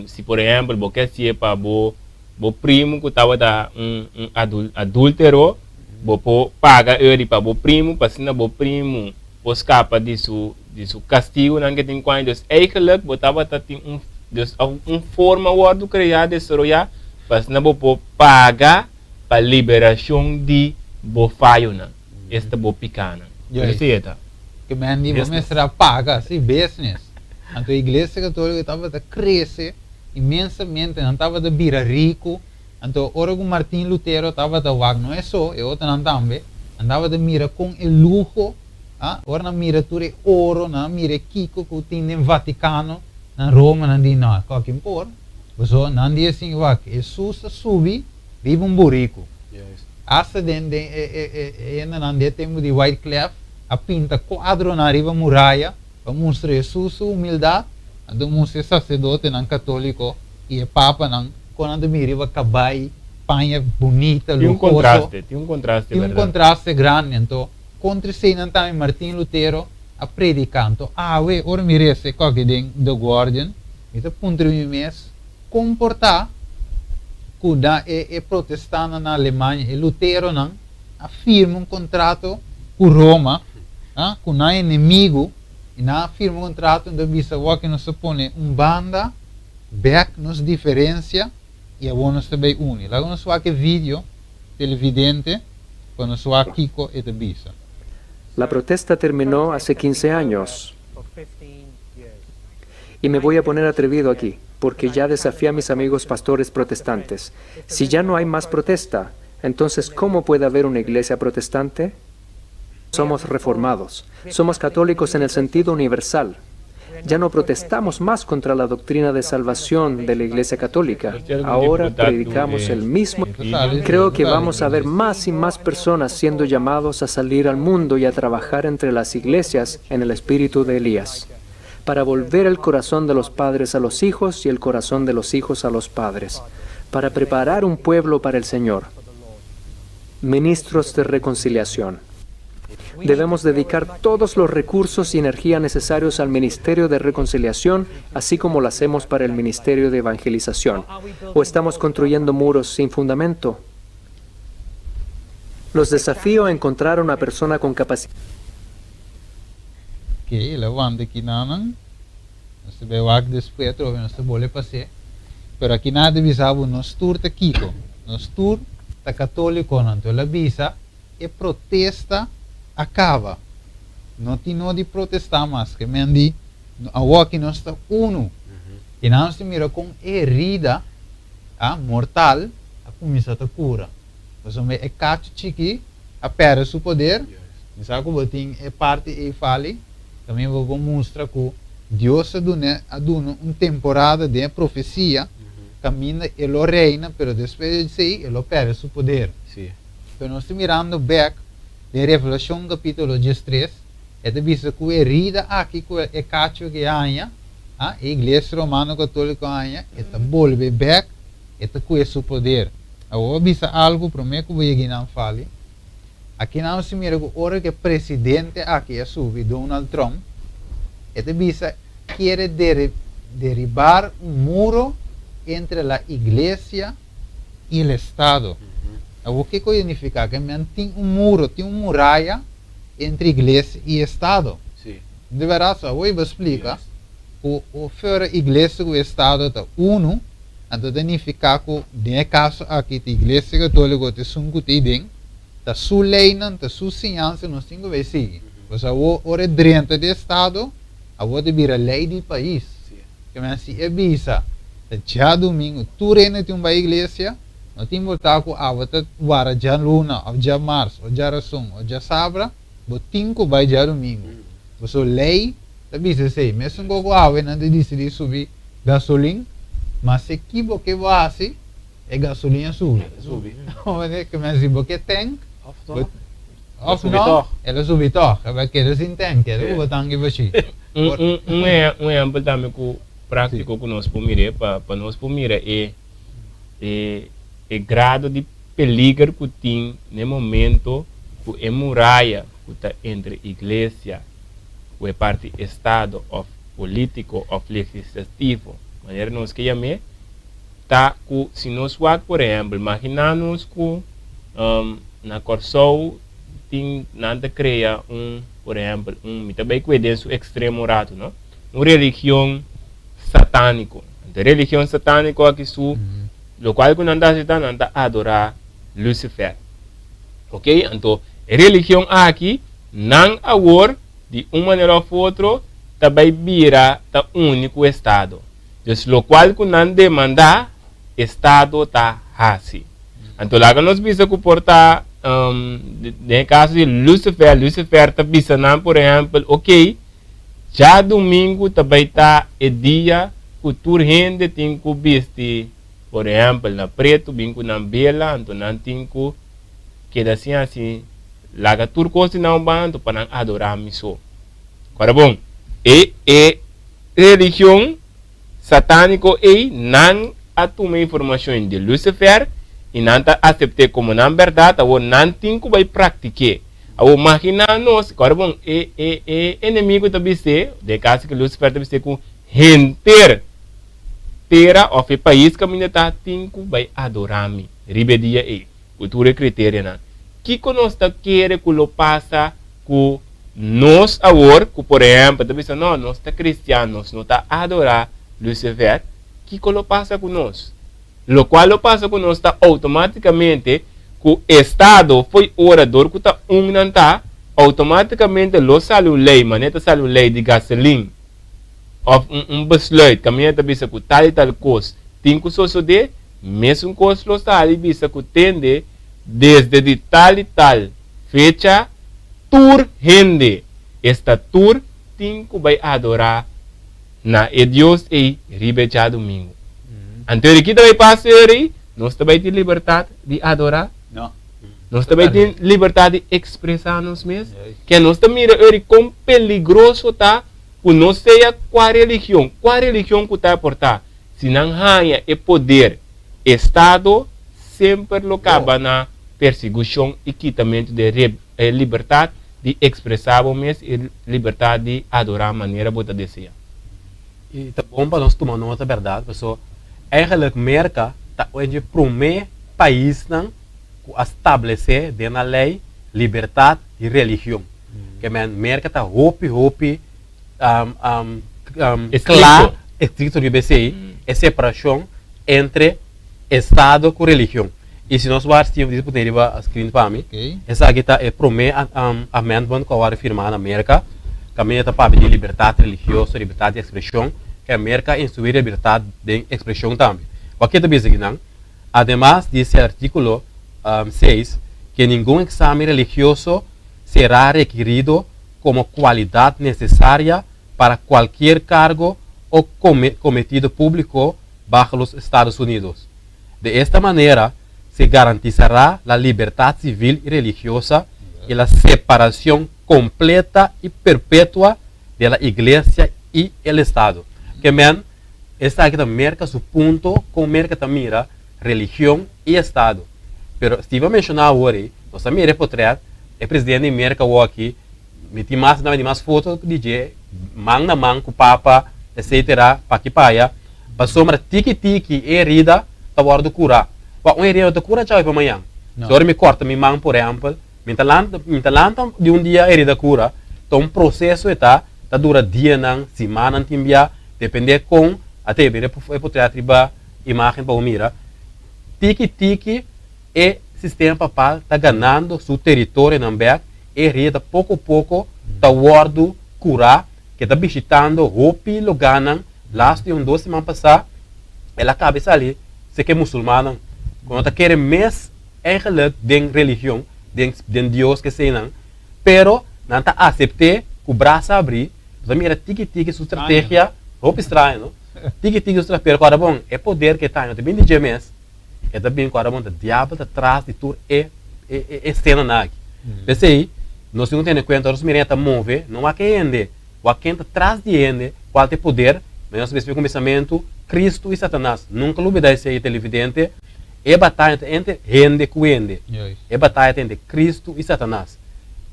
si por ehèmpel bo ke hasié pa bo bo primu ku tabata un un adúltero bo por paga eri pa bo primu pa asina bo primu por skapa di su di su kastigunan ke tin ku haña. Dus eigenlijk bo tabata tin un dus un forma wòrdu kreá, desaroyá pa asina bo por paga pa liberashon di bo fayonan, esta bo pikánan. Juist. Esei e ta. Ke men di bo Business. mester a paga, si, business. Anto iglesia katóliko tabata krese inmensamente, nan tabata bira riku. Anto ora ku Martin Lutero tabata wak, no e so, e otronan tambe, nan tabata mira kon e luho, a, ora nan mira tur e oro, nan a mira e kiko ku tin den Vatikano, na Roma, nan di, no, esaki por. Pasobra nan di asin, wak, Hesus a subi riba un buriku. Asta den den e e e e hendenan di e tempu di Wyclef a pinta kuadronan riba muraya pa mustra Hesus su humildat, anto mustra e saserdotenan katoliko i e papanan kon nan ta bini riba kabai, paña bunita, Tin un luhoso. kontraste, tin un kontraste, Tin un bèrdat. kontraste grandi. Anto, kontra eseinan tambe Martin Lutero a prediká. Anto, awe, ora mi resa e kòke den The Guardian, mi ta puntra mi mes kon por ta ku na e e protestannan na Alemania, e luteronan, a firma un kontrato ku Roma, ah, ku nan enemigu, i nan a firma un kontrato, nan ta bisa, Wòke nos ta pone un banda bek nos diferencia y awor nos ta bay uni. Laga nos wak e video, televidente, pa nos wak kico e ta bisa. La protesta terminó hace 15 años. Y me voy a poner atrevido aquí, porque ya desafié a mis amigos pastores protestantes. Si ya no hay más protesta, entonces ¿cómo puede haber una iglesia protestante? Somos reformados, somos católicos en el sentido universal. Ya no protestamos más contra la doctrina de salvación de la Iglesia Católica. Ahora predicamos el mismo. Creo que vamos a ver más y más personas siendo llamados a salir al mundo y a trabajar entre las iglesias en el espíritu de Elías, para volver el corazón de los padres a los hijos y el corazón de los hijos a los padres, para preparar un pueblo para el Señor. Ministros de reconciliación. Debemos dedicar todos los recursos y energía necesarios al ministerio de reconciliación, así como lo hacemos para el ministerio de evangelización. ¿O estamos construyendo muros sin fundamento? Los desafío a encontrar una persona con capacidad. Ok, el a wanta akinanan. Nos ta bai wak despues atrobe, nos ta bole pas'é. Pero akinan ta bisa bo nos tur ta kiko? Nos tur ta katólikonan. Anto el a bisa e protesta a kaba. No tin no di protestá mas. Ke men di awoki nos ta unu. I nan nos ta mira kon e herida a mortal a kuminsá ta kura. Pasobra e kachu chikí a pèrdè su poder. Mi sa ku bo tin e parti ei fali. Tambe bo por mustra ku Dios a dun'é a duna un temporada den e profesia kaminda e lo reina, pero despues di esei e lo pèrdè su poder. Pero nos ta mirando bèk den Revelashon kapítulo diestres, e ta bisa ku e herida aki ku e kachu aki a haña, e Iglesia Romano Katóliko a haña, e ta bolbe bèk, e ta kue su poder. Awor bo a bisa algu promé ku bo yega nan fali. Aki nan nos ta mira ku ora ku e presidente aki a subi, Donald Trump, e ta bisa kiere deribar un muro entre la iglesia i el estado. Awor kiko a nifiká? Ke men tin un muro, tin un muraya entre iglesia i estado. Di bèrdat so? Awor i bo splika ku ora iglesia ku estado ta unu, anto ta nifiká ku den e kaso aki ta iglesia katóliko ta esun ku ta ei den, ta su leinan, ta su siñansa nos tin ku bai sigui. Pasobra awor ora e drenta di estado, awor ta bira lei di pais. Ke men si e bisa ta djadumingu tur hende tin un bai iglesia, No ta importá ku awe ta wara djaluna òf djamars òf djarason òf djasabra, bo tin ku bai djadumingu. Pasobra lei ta bisa esei. Mesun ku awe nan ta disidí subi gasolin, ma si ki bo ke bo hasi, e gasolin a subi. Ke men si bo ke tank, òf no, el a subi tòg. El a keda sin tank, keda ku bo tanki bashí. Un ehèmpel tambe ku práktiko ku nos por mira pa nos por mira e e grado di peliger ku tin na e momento ku e muraya ku ta entre iglesia ku e parti estado òf polítiko òf legislativo, manera nos ke yam'é, ta ku si nos wak por ehèmpel, maginá nos ku na Kòrsou tin nan ta krea un por ehèmpel un mi ta bai ku'e den su ekstremo ratu no, un religion satániko. Anto e religion satániko aki su lokual ku nan ta hasi ta nan ta adorá Lucifer. Ok, anto e religion aki nan awor di un manera òf otro ta bai bira ta uni ku estado. Dus lokual ku nan demandá estado ta hasi. Anto laga nos bisa ku por ta den e kaso di Lucifer, Lucifer ta bisa nan por ehèmpel ok, Djadumingu ta bai ta e dia ku tur hende tin ku bisti, por ehèmpel, na pretu, bin ku nan bela, anto nan tin ku keda sin hasi laga tur kos di nan un banda anto pa nan adorá mi so. Ora bon, e e religion satániko ei, nan a tuma informashon di Lucifer i nan ta asept'é komo nan bèrdat, awor nan tin ku bai praktik'é. Awor maginá nos, ora bon, e e e enemigo ta bis'é, den e kaso ku Lucifer ta bis'é ku henter tera òf e pais kaminda ta tin ku bai adorá mi riba e dia ei, ku tur e kriterianan. Kiko nos ta kere ku lo pasa ku nos awor ku por ehèmpel ta bisa no, nos ta kristian, nos no ta adorá Lucifer, kiko lo pasa ku nos? Lokual lo pasa ku nos ta outomátikamente ku estado fo'i ora dor ku ta un nan ta, outomátikamente lo sali un lei, manera ta sali un lei di gasolin òf un un besluit kaminda ta bisa ku tal i tal kos tin ku sosodé, mesun kos lo sali bisa ku tende desde di tal i tal fecha tur hende, esta tur, tin ku bai adorá na e Dios ei riba e djadumingu. Anto di ki ta bai pasa eri? Nos ta bai tin libertat di adorá? No. Nos ta bai tin libertat di ekspresá nos mes? Ke nos ta mira eri kon peligroso ta ku no sea kua religion, kua religion ku ta aportá, si nan haña e poder, estado semper lo kaba na persigushon i kitamentu di e libertat di ekspresá bo mes i libertat di adorá manera bo ta deseá. I ta bon pa nos tuma nota bèrdat, paso eigenlik Merka ta un dje promé paisnan ku a stablesé den nan lei libertat di religion. Ke men Merka ta hopi hopi kla, estrikto riba esei, e separashon entre estado ku religion. I si nos wak Steven dice pone riba screen pa mi, esaki ta e prome amendment ku a wòrdu firmá na Merka, kaminda ta papia di libertat religioso, libertat di ekspreshon, ke Merka a instruí libertat den ekspreshon tambe. Wak ke ta bisa akinan? Ademas dice artíkulo seis ke ningun eksamen religioso será rekirido komo kualidat nesesaria para kualkier kargo o kometido públiko bajo los Estados Unidos. De esta manera se garantizará la libertad civil y religiosa y la separación completa y perpetua de la Iglesia y el Estado. Ke men, esaki ta Merka su punto kon Merka ta mira religion y Estado. Pero Steve a menshoná awor ei, nos a mira e potret, e presidente di Merka awor aki, Mi tin mas, mi tin mas foto di dje man na man ku papa etcetera paki paya pasobra tiki tiki e herida ta wòrdu kurá. Wak un herida no ta kura djawe pa mañan. Si ora mi kòrta mi man por ehèmpel mi ta lanta mi ta lanta di un dia herida kura ta un proseso e ta ta dura dianan simannan tin bia depende kon a te mira e potret riba imagen pa bo mira tiki tiki e sistema papal ta ganando su teritorionan bèk. E herida poko poko ta wòrdu kurá, ke ta bishitando hopi lugánan. Last di un dos siman pasá el a kaba e sali seke musulmannan. Ku no ta kere mes eigenlijk den religion, den den Dios keseinan, pero nan ta asept'é ku brasa abrí. Bo ta mira tiki tiki su strategia, hopi straño no, tiki tiki su strategia, pero ku ora bon e poder ku e ta no ta bin di dje mes, e ta bin ku ora bon ta diabel ta tras di tur e e e senanan aki. P'esei nos tin ku tene kuenta ora nos mira e ta move, no wak e hende, wak ken ta tras di e hende, kual ta e poder, ma nos mester kuminsamentu, Kristu i Satanas. Nunka lubida esei televidente, e bataya ta entre hende ku hende, e bataya ta entre Kristu i Satanas.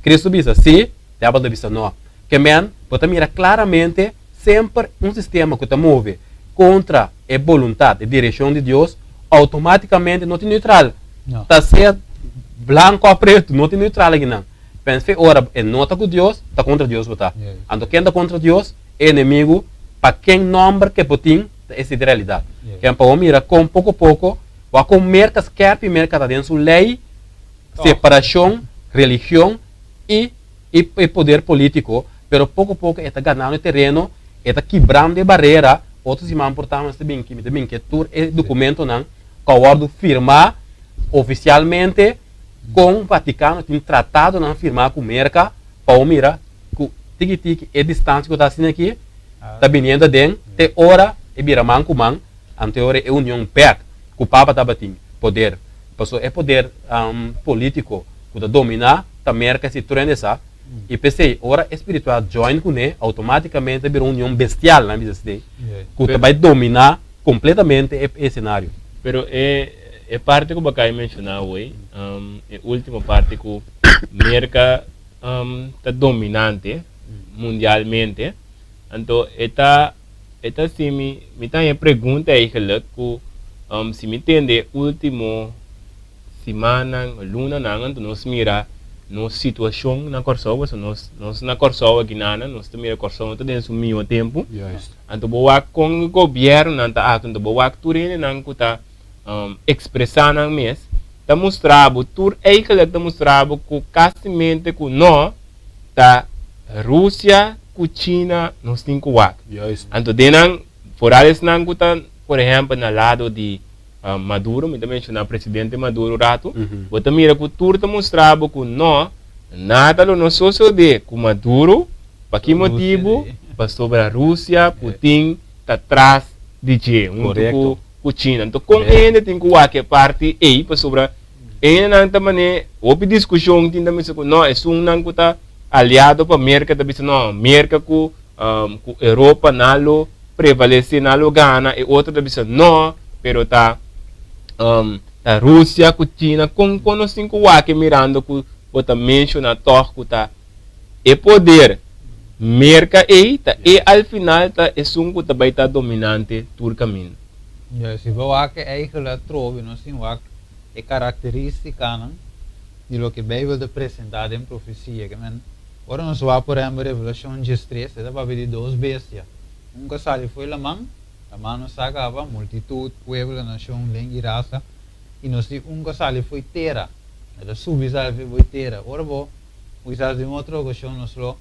Kristu bisa si, diabel ta bisa no. Ke men, bo ta mira klaramente semper un sistema ku ta move kontra e boluntat, e direkshon di Dios, outomátikamente no tin neutral. Ta sea blanku òf pretu, no tin neutral akinan. Pens'e ora e no ta ku Dios, ta kontra Dios bo ta. Anto ken ta kontra Dios? E enemigu, pa ken nòmber ke bo tin, ta esei di realidat. Ken pa bo mira kon poko poko, wak kon Merka skèrpi Merka ta den su lei, separashon, religion i e poder polítiko, pero poko poko e ta ganando e tereno, e ta kibrando e barera, otro siman por ta mi ta bin mi ta bin ke tur e dokumentonan ku a wòrdu firmá ofisialmente kon Vatikano tin tratadonan firmá ku Merka pa bo mira ku tiki tiki e distansia ku ta asina aki ta biniendo aden te ora e bira man ku man, anto e ora e union bèk ku Papa tabatin poder, pasobra e poder polítiko ku ta dominá ta Merka si tur hende sa, i p'esei ora e spiritual join kuné outomátikamente ta bira un union bestial, nan bisa asina, ku ta bai dominá kompletamente e esenario. Pero e e parti ku bo a kai menshoná awor, e último parti ku Merka ta dominante mundialmente, anto e ta e ta si mi mi ta haña pregunta eigenlijk ku si mi tende e último simannan, lunanan anto nos mira nos situashon na Kòrsou, pasobra nos nos na Kòrsou aki nana nos ta mira Kòrsou no ta den su mihó tempu, anto bo wak kon gobièrnunan ta aktua, anto bo wak tur hendenan ku ta ekspresá nan mes, ta mustra bo tur eigenlijk ta mustra bo ku kasimente ku no ta Rusia ku China nos tin ku wak. Anto den nan, foral esnan ku ta por ehèmpel na lado di Maduro, mi ta menshoná presidente Maduro ratu, bo ta mira ku tur ta mustra bo ku no, nada lo no sosodé ku Maduro, pa ki motibu? Pasobra Rusia, Putin ta tras di dje huntu ku ku China. Anto kon e hende tin ku wak e parti ei? Pasobra e hendenan ta man'é hopi diskushon tin ta bisa ku no, esunnan ku ta aliado pa Merka ta bisa no, Merka ku ku Europa nan lo prevalesé, nan lo gana, e otro ta bisa no, pero ta ta Rusia ku China. Kon kon nos tin ku wak mirando ku bo ta menshoná tòg ku ta e poder Merka ei ta e al final ta esun ku ta bai ta dominante tur kaminda. Ja, si bo wak eigenlijk atrobe nos tin wak e karakteristikanan di loke Beibel ta presentá den profesia. Ke men ora nos wak por ehèmpel Revelashon diestres e ta papia di dos bestia. Un ku a sali fo'i laman, laman nos sa kaba, multitut, pueblo, nashon, lenga i rasa, i nos tin un ku a sali fo'i tera, e ta subi sali fo'i tera. Ora bo kisas den otro okashon nos lo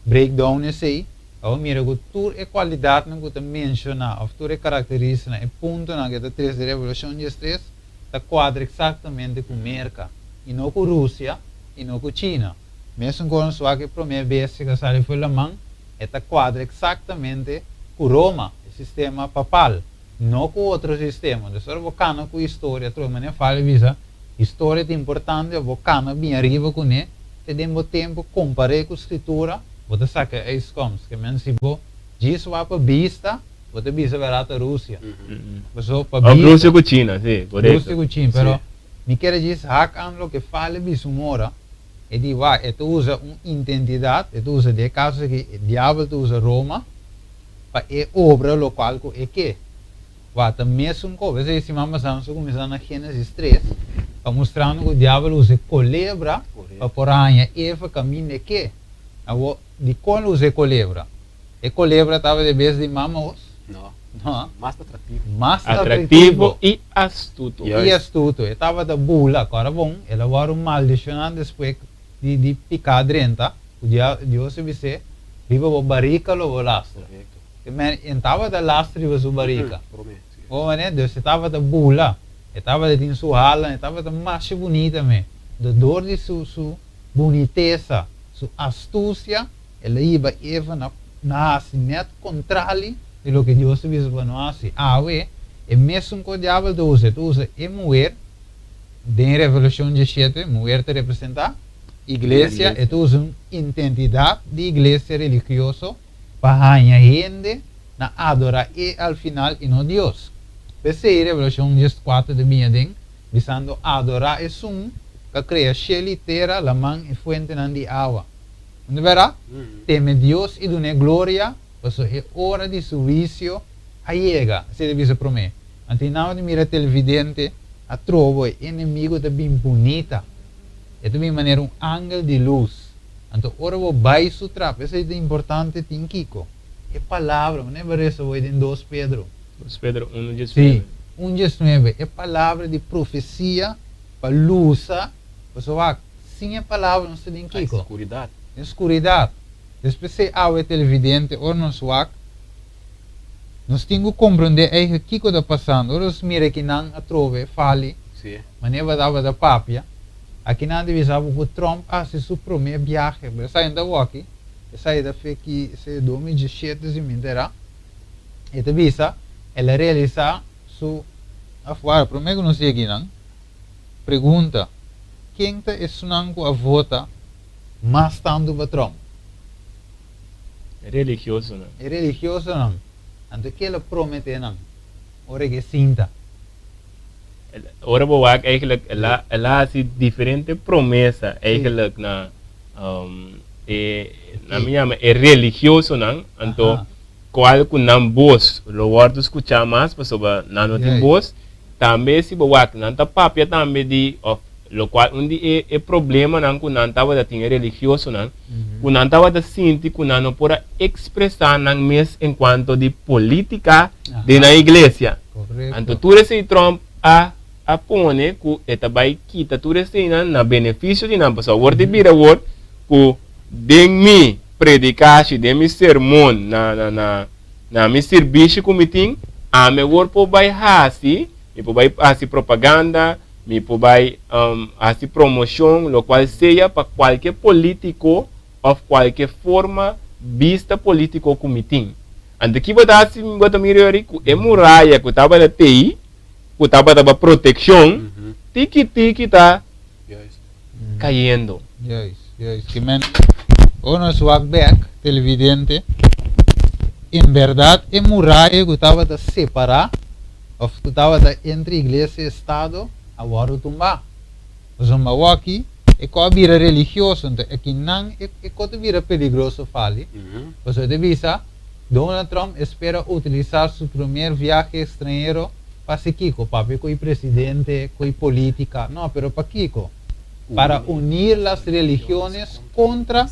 break down esei, pa bo mira ku tur e kualidatnan ku ta menshoná òf tur e karakterístikanan, e puntonan ku e ta trese den Revelashon diestres ta kuadra eksaktamente ku Merka, i no ku Rusia i no ku China. Mesun ku nos wak e promé bestia ku a sali fo'i laman, E ta kuadra eksaktamente ku Roma, e sistema papal, no ku otro sistema. Dus ora bo kana ku historia trobe manera Fabio bisa, historia ta importante, bo kana bin ariba kuné, te den bo tempu kompar'é ku skritura, bo ta saka e uitkomst. Ke men si bo djis wak pa bista, bo ta bisa bèrdat ta Rusia. Paso pa Of bista. Rusia ku China, si, korekto. Rusia ku China, pero mi kere djis hak an loke Fabio bisa un ora. E di, Wak, e ta usa un intentidat, e ta usa, den e kaso aki, e diabel ta usa Roma pa e obra lokual ku e ke. Wak, ta mesun kos. P'esei siman pasá nos a kuminsá na Génesis tres, pa mustrando ku diabel usa e kolebra pa por haña Eva kaminda e ke. Awor, dikon el usa e kolebra? E kolebra tabata e bes di mama os? No. No. Mas atraktivo. Mas Atraktivo i astuto. I astuto. E tabata bula. Kòrda bon, el a wòrdu maldishoná despues di di piká drenta, ku Dios a bis'é, Riba bo barika lo bo lastra. Korekto. E men, e tabata lastra riba su barika. Promé, si. Bo manera? Dus e tabata bula. E tabata tin su halanan, e tabata masha bunita me. Do dor di su su bunitesa, su astusia, el a hiba Eva na na hasi net kontrali di loke Dios a bisa pa no hasi. Awe, e mesun ku e diabel ta usa, e ta usa e muher, den Revelashon diesshete, muher ta representá iglesia, e ta usa un intentidat di iglesia religioso pa haña hende na adorá e al final i no Dios. P'esei Revelashon dieskuater ta bini aden bisando adorá esun ku a krea shel i tera, laman i fuentenan di awa. Unda bèrdat? Teme Dios i dun'é gloria, pasobra e ora di su huisio a yega. Esei ta bisa promé. Anto i nan a mira televidente atrobo e enemigo ta bin bunita. E ta bin manera un angel di lus. Anto ora bo bai su trap, esei ta importante tin kiko? E palabra, bo never resa hoy den dos Pedro. Dos Pedro unu diesnuebe. Si, un diesnuebe, e palabra di profesia pa lusa, pasobra wak, sin e palabra nos ta den kiko? Skuridat. Den skuridat. Despues esei awe televidente, ora nos wak, nos tin ku komprondé eigen kiko ta pasando. Ora nos mira kinan atrobe fali, manera bo tabata papia, akinan ta bisa bo ku Trump a hasi su promé biahe, pero esaki no ta wòki, esaki ta fe ki esei 2017 si mi entera, e ta bisa el a realisá su afuera. Promé ku nos yega akinan, pregunta, ken ta esunnan ku a vota mas tantu pa Trump? E religiosonan. E religiosonan. Anto ke el a prometé nan ora ke sinta? Ora bo wak eigenlijk el a el a hasi diferente promesa eigenlijk na e nan mi yama e religiosonan anto kual ku nan bos lo wòrdu skuchá mas pasobra nan no tin bos. Tambe si bo wak nan ta papia tambe di òf lokual un di e e problemanan ku nan tabata tin e religiosonan ku nan tabata sinti ku nan no por a ekspresá nan mes enkuanto di polítika den nan iglesia. Anto tur esei Trump a a pone ku e ta bai kita tur eseinan na benefisio di nan pasobra awor ta bira awor ku den mi predikashi den mi sermon na na na na mi sirbishi ku mi tin ami awor por bai hasi mi por bai hasi propaganda mi por bai hasi promoshon lokual sea pa kualke politiko òf kualke forma bista politiko ku mi tin. Anto ki bo ta hasi bo ta mira yori ku e muraya ku tabata tei ku tabata pa protekshon tiki tiki ta kayendo. Juist, juist. Ki men ora nos wak bek, televidente, en berdad e muraya ku tabata separá òf ku tabata entre iglesia i estado a wòrdu tumbá. Pasobra awor-aki e ko a bira religioso, anto akinan e ko ta bira peligroso fali. Pasobra e ta bisa, Donald Trump espera utilisa su primer viahe extranhero pa hasi kiko? Papia ku e presidente, ku e politica? No, pero pa kiko? Para unir las religiones contra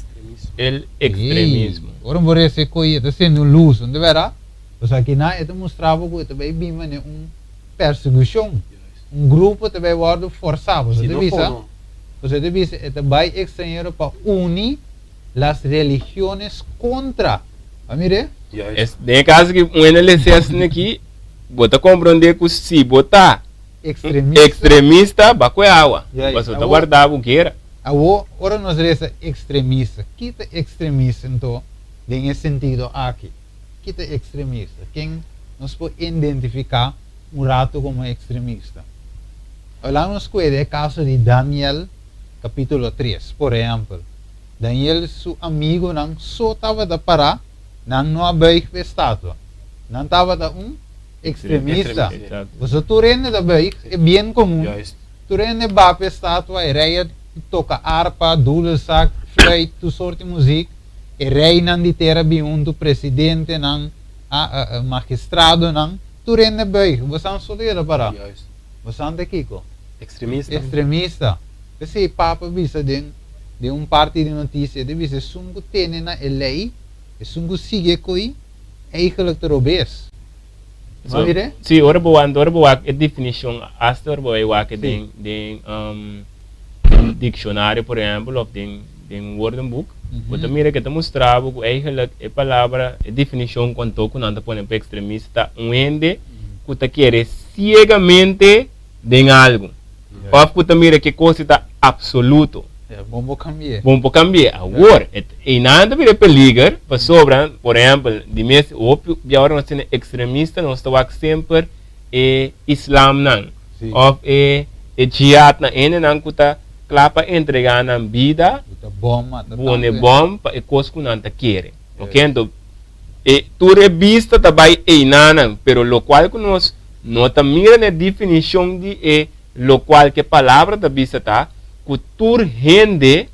El extremismo. Ey, ora bo resa e koe e ta sende un lus, no ta bera? Pasobra akinan e ta mustra bo ku e ta bai bin manera un persekushon. Un grupo ta bai wòrdu forsá. Boso ta bisa, boso ta bisa e ta bai ekstranhero pa uni las religiones kontra. A mir'é? Es, den e kaso ki un hende lesa esaki aki, bo ta komprondé ku si bo ta Ekstremista. ekstremista, ba ku e awa. Juist. Pasobra ta warda bo guera. Awor, ora nos resa ekstremista, ki ta ekstremista anto den e sentido aki? Ki ta ekstremista? Ken nos por identifiká un ratu komo ekstremista? Laga nos kueda e kaso di Daniel kapítulo tres, por ehèmpel. Daniel su amigunan so tabata pará, nan no a buig pa e statua. Nan tabata un ekstremista. Pasobra tur hende ta buig, e bien komun. Tur hende ba pa e statua, e rei a toka arpa, doedelzak, fluit, tur sorti muzik. E reinan di tera bin huntu, presidentenan, magistradonan, tur hende buig. Bosan so ta keda pará. Bosan ta kiko? Ekstremista. Ekstremista. P'esei Papa bisa den den un parti di notisia, e ta bisa esun ku tene na e lei, esun ku sigui e koi, eigenlijk ta robes. So, si, ora bo wak, ora bo wak e definishon, asta ora bo bai wak den den un dikshonario por ehèmpel òf den den un woordenboek, bo ta mira ke ta mustra bo ku eigenlijk e palabra, e definishon ku anto ku nan ta pone pa ekstremista ta un hende ku ta kere siegamente. den algu. Òf ku ta mira ku e kos ta apsoluto. Bon por kambi'é. Bon por kambi'é. Awor, einan ta bira e peliger, pasobra, por ehèmpel, di mes hopi bia ora nos tene ekstremista, nos ta wak semper e islamnan òf e jihadnan, hendenan ku ta kla pa entregá nan bida, pone bòm pa e kos ku nan ta kere. Oke, anto e tur e bista ta bai einanan, pero lokual ku nos no ta mira na e definishon di e lokual ku e palabra ta bisa ta ku tur hende,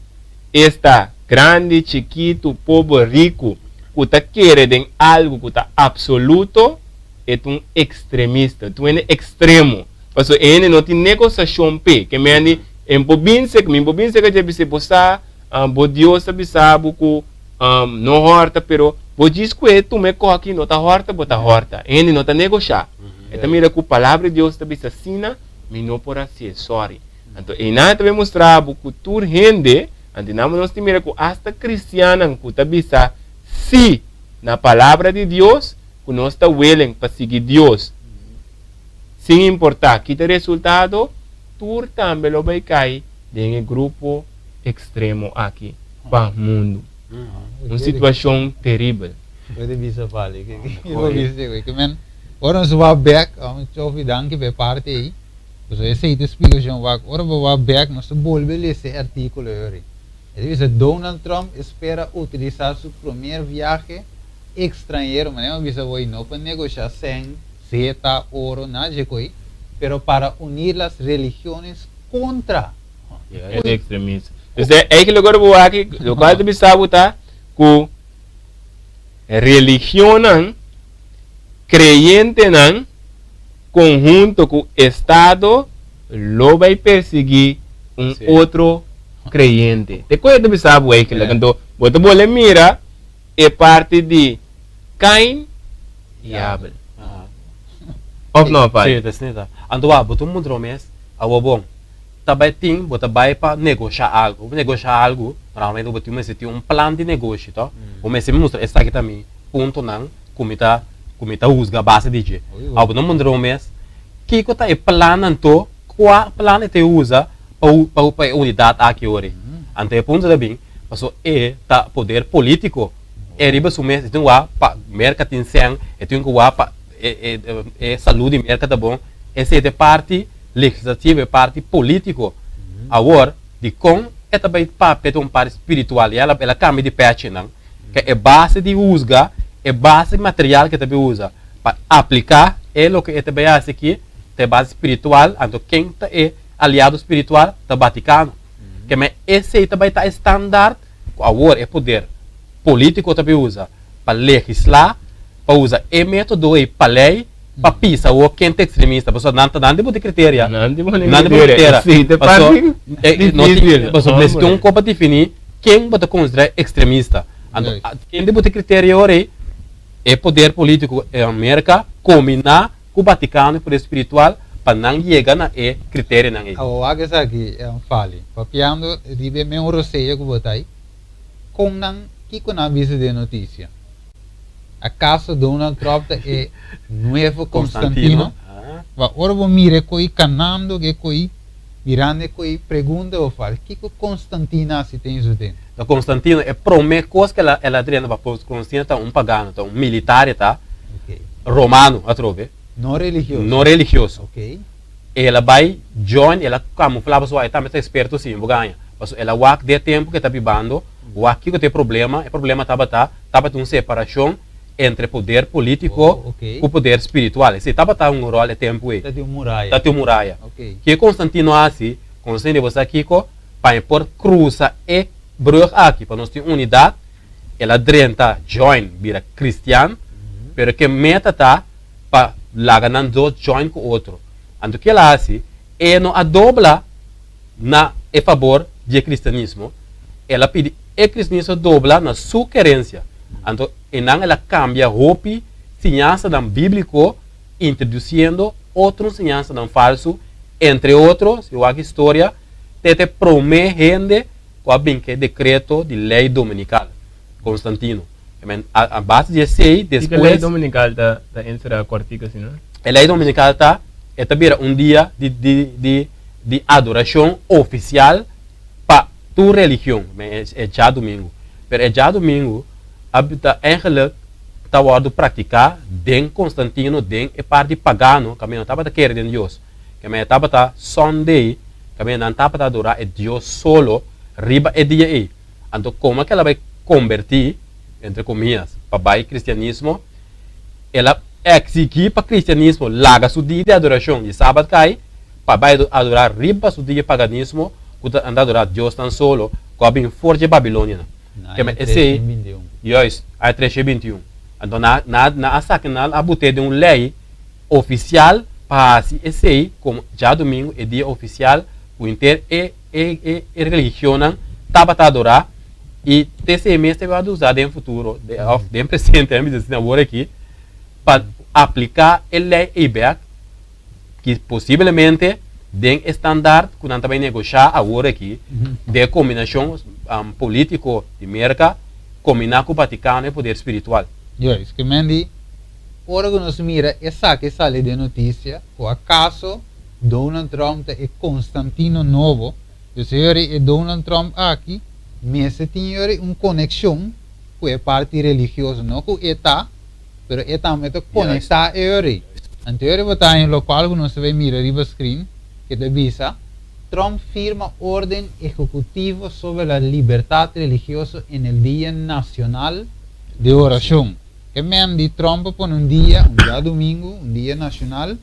esta grandi, chikitu, pober, riku, ku ta kere den algu ku ta apsoluto, e ta un ekstremista, e ta un hende ekstremo. Pasobra e hende no tin negosashon p'e. Ke men di, E por binse, mi por binse ke dje bis'é, bo sa, bo Dios ta bisa bo ku no hòrta, pero bo djis ku e tuma e kòki no ta hòrta, bo ta hòrta. E hende no ta negoshá. E ta mira ku Palabra di Dios ta bisa asina, mi no por hasié, sòri. Anto einan e ta bin mustra bo ku tur hende, anto einan nos tin mira ku asta kristiannan ku ta bisa sí na Palabra di Dios, ku nos ta willing pa sigui Dios sin importá ki ta e resultado, tur tambe lo bai kai den e grupo ekstremo aki pa mundu. Un situashon teribel. Puede bisa vale. Ke bo bisa ke men ora nos wak bek, Chofi danki pa e parti ei. Pasobra esei ta e splikashon wak. Ora bo wak bek nos ta bolbe lesa e artíkulo ei. E ta bisa Donald Trump espera utilisa su promer viahe extranhero, manera mi a bisa hoy, no pa negocia cen, zeta, oro, nada dje koe, pero para unir las religiones contra. El extremismo. Entonces, eigenlijk ora bo wak, locual ta bisa bo ta cu religionnan, creyentenan conhunto cu estado lo bay persigui un otro creyente. Te koe ta bisa bo eigenlijk. Anto, bo ta bole mira e parti di Kain i Abel. Of no, Fadi? Sí, ta asina ta. Anto wak, bo ta un puntra bo mes, awor bon, ta bai tin, bo ta bai pa negoshá algu. Bo negoshá algu, normalmente bo tin mester tin un plan di negoshi, to? Bo mester mustra esaki ta mi puntonan ku mi ta, ku mi ta husga a base di dje. Awor bo ta puntra bo mes, kiko ta e plannan to, kua plan e ta usa pa, pa, pa e unidat aki ora ei? Anto e punto ta bin, Paso e ta poder politico. E riba su mes e tin wak pa Merca tin sen, e tin ku wak pa e e salud di Merca ta bon. Esei ta e parti legislativo, e parti politico. Awor, dikon e ta bai papia di un parti spiritual? Ya el a cambia di pechinan. Ke e base di husga, e base material ke ta bai usa pa aplica e loke e ta bai haci aki ta e base spiritual. Anto ken ta e aliado spiritual? Ta Vaticano. Ke men esei ta bai ta e standaard ku awor e poder polítiko ta bai usa pa legislá, pa usa e método ei pa lei pa pisa awor ken ta ekstremista. Pasobra nan ta nan di bo di kriteria. Nan di bo di kriteria. Esei ta parti difísil. Pasobra mester tin un kos pa definí ken bo ta konsiderá ekstremista. Anto ken di bo di kriteria awor ei e poder polítiko e Merka kombiná ku Vatikano i poder spiritual pa nan yega na e kriterianan ei. Awor wak esaki fali. Papiando riba e meun rosea ku bo ta ei, kon nan, kiko nan a bisa den notisia? Akaso Donald Trump ta e nuevo Constantino? Wak ora bo mira e koi kanando ku e koi, mirando e koi, pregunta bo fali, kiko Constantino a hasi ten su tempu? Ta Constantino e prome kos ku el a drenta pa Constantino ta un pagano, ta un militar e ta. Romano atrobe. No religioso. No religioso. El a bai join, el a camufla pasobra e tambe ta experto si, bo gaña. Pasobra el a wak den e tempo ke ta bibando, wak kiko ta e problema. E problema tabata, tabata un separacion entre poder politico cu poder spiritual. Esei tabata un rol e tempo ei. Ta tin un muraya. Ta tin un muraya. Ke Constantino a haci? Constantino bo sa kiko? Pa e por crusa e brug aki, pa nos tin unidad, El a drenta, join, bira cristian, pero ke meta ta pa laga nan dos join ku otro. Anto ke el a hasi? E no a dobla na e fabor di e cristianismo, el a pidi e cristianismo dobla na su kerensia. Anto enan el a kambia hopi siñansanan bíbliko, introdusiendo otro siñansanan falsu, entre otro, si wak historia, te te promé hende ku a bin ku e dekreto di lei dominikal, Konstantino. I men, a base di esei, Kiko despues. lei dominikal ta ta enserá kòrtiku asina? E lei dominikal ta. E ta bira un dia di di di di adorashon ofisial pa tur religion, e djadumingu. Pero e djadumingu a ta eigenlijk ta wòrdu praktiká den Konstantino den e parti pagano kaminda no tabata kere den Dios. Kaminda e tabata Sunday, kaminda nan tabata adorá e dios solo riba e dia ei. Anto komo ku el a bai kombertí, entre komias, pa bai kristianismo, el a eksigí pa kristianismo laga su dia di adorashon di sabat kai pa bai adorá riba su dia paganismo ku ta anda adorá diosnan solo ku a bin for dje babilonianan. Na Kema aña esei, 321. juist, aña 321. Anto na na nan a saka nan a but'é den un lei ofisial pa hasi esei komo djadumingu e dia ofisial ku henter e e e e religionnan tabata adorá i te esei mes ta wòrdu usá den futuro òf den presente mi bisa asina awor aki pa apliká e lei ei bèk ki posiblemente den e standaard ku nan ta bai negoshá awor aki den e kombinashon polítiko di Merka kombiná ku Vatikano e poder spiritual. Juist, ke men di ora ku nos mira esaki sali den notisia ku akaso Donald Trump ta e Constantino nobo, dus yori e Donald Trump aki mester tin yori un konekshon ku e parti religioso, no ku e ta, pero e tambe ta konektá e yori. Anto yori bo ta haña lokual ku nos ta bai mira riba screen ke ta bisa, Trump firma orden ehekutivo sobre la libertad religioso en el Dia Nacional de Oracion. E men di Trump a pone un dia, un djadumingu, un dia nashonal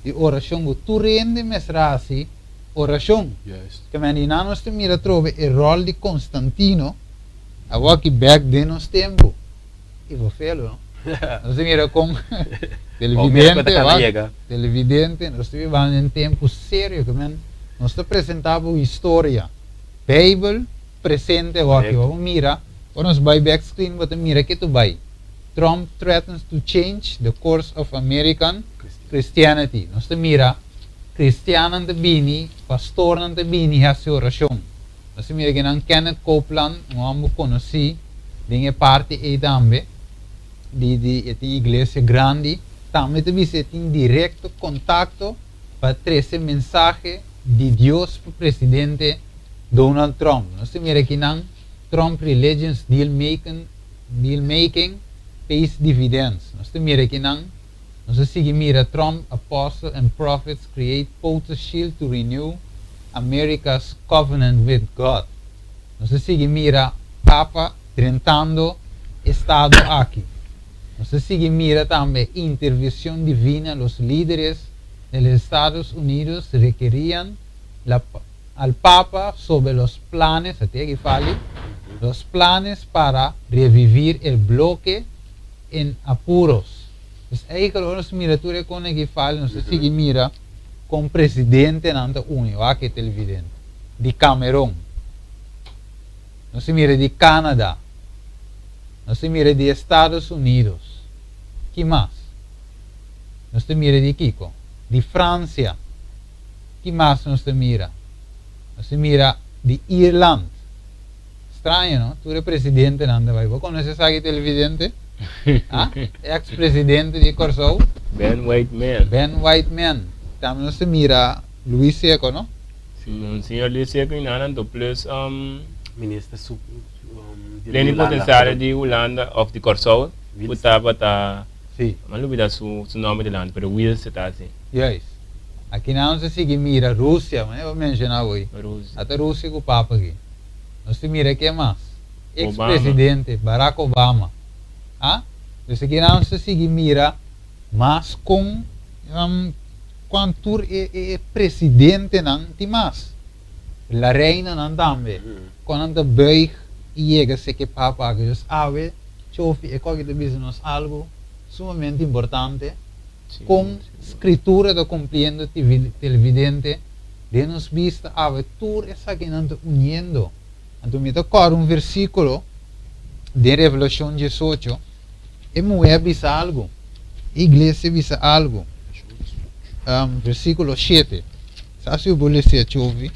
di orashon ku tur hende mester hasi orashon. Ke men di nan nos ta mira atrobe e ròl di Constantino awor aki bèk den nos tempu. I bo felo, no? Nos ta mira kon televidente, wak, televidente, nos ta bibando den tempu serio ke men nos ta presentá bo historia, Beibel presente awor aki. Bo mira, ora nos bai back screen bo ta mira ke tu bai. Trump threatens to change the course of American Christianity. Nos ta mira kristiannan ta bini, pastornan ta bini hasi orashon. Nos ta mira kinan Kenneth Copeland, un hòmber konosí den e parti ei tambe, di di e tin iglesia grandi, tambe ta bisa e tin direkto kontakto pa trese mensahe di Dios pa presidente Donald Trump. Nos ta mira kinan Trump religions deal making deal making pays dividends. Nos ta mira kinan nos ta sigui mira Trump apostle and prophets create POTUS shield to renew America's covenant with God. Nos ta sigui mira Papa drentando estado aki. Nos ta sigui mira tambe intervención divina los líderes de los Estados Unidos requerían la al Papa sobre los planes, ati aki fali, los planes para revivir el bloque en apuros. Dus eigenlijk ora nos mira tur e kon aki fali, nos ta sigui mira kon presidentenan ta uni, wak e televidente, di Cameron, nos ta mira di Canada, nos ta mira di Estados Unidos, ki mas? Nos ta mira di kiko? Di Francia. Ki mas nos ta mira? Nos ta mira di Ierland. Straño, no? Tur e presidentenan ta bai. Bo konosé esaki, televidente? Ah? Ex presidente di Kòrsou. Ben Whiteman. Ben Whiteman. Tambe nos ta mira Luis Seco, no? Si, Monseñor Luis Seco i nan anto plus Minister su di plenipotensiario di Hulanda òf di Kòrsou ku tabata Si. Mi a lubida su su nomber dilanti, pero Wiels e ta asi. Juist. Aki nan nos a sigui mira Rusia, manera bo menciona awor. Rusia. Ata Rusia cu papa aki. Nos ta mira ken mas? Ex Obama. presidente Barack Obama. Ah? Dus aki nan nos ta sigui mira mas con cuan tur e e presidentenan tin mas. La reinanan tambe. Con nan ta buig y yega seke papa aki. Dus awe Chofi e koki ta bisa nos algu sumamente importante, kon Skritura ta kumpliendo televidente den nos bista awe tur esakinan ta uniendo. Anto mi ta kòrda un versíkulo den Revelashon 18, e muhé a bisa algu, e iglesia a bisa algu, versíkulo 7. Sa si bo lesa Chofi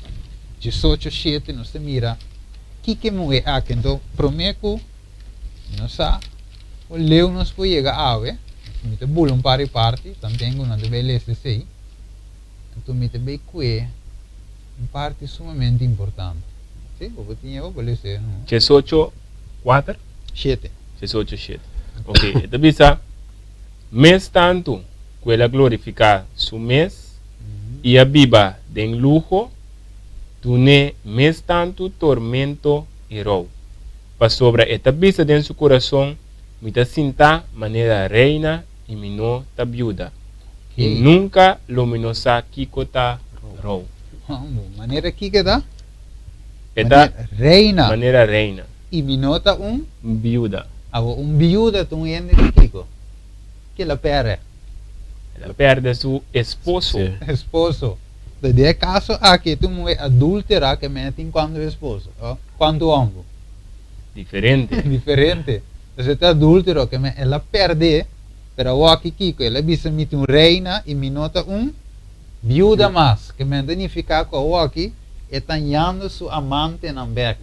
18, 7 nos ta mira kiko e muhé aki. Anto promé ku Mi no sa con leu nos por yega awe. Mi ta bula un par di parti, tanten cu nan ta bay lesa esey. Anto mi ta bay kue un parti sumamente importante. Si, bo por tin e bo por lesa no? 18, 4? 7. 18, 7. Ok, e ta bisa, Mes tantu ku el a glorifiká su mes i a biba den luho, dun'é mes tantu tormento i rou. Pasobra e ta bisa den su kurason, Mi ta sintá manera reina i mi no ta biuda, i nunka lo mi no sa kiko ta rou. Manera kiko ta? E ta reina. Manera reina. I mi no ta un. Biuda. Awor, un biuda ta un hende ku kiko? Ke el a pèrdè? El a pèrdè su esposo. Esposo. Den e kaso aki e ta un muhé adúltera ke mester tin kuantu esposo? Kuantu hòmber? Diferente. Diferente. Entonces e ta adúltero ke men el a pèrdè, pero awor aki kiko? El a bisa mi ta un reina i mi no ta un biuda mas. Ke men ta nifiká ku awor aki e ta hañando su amantenan bèk.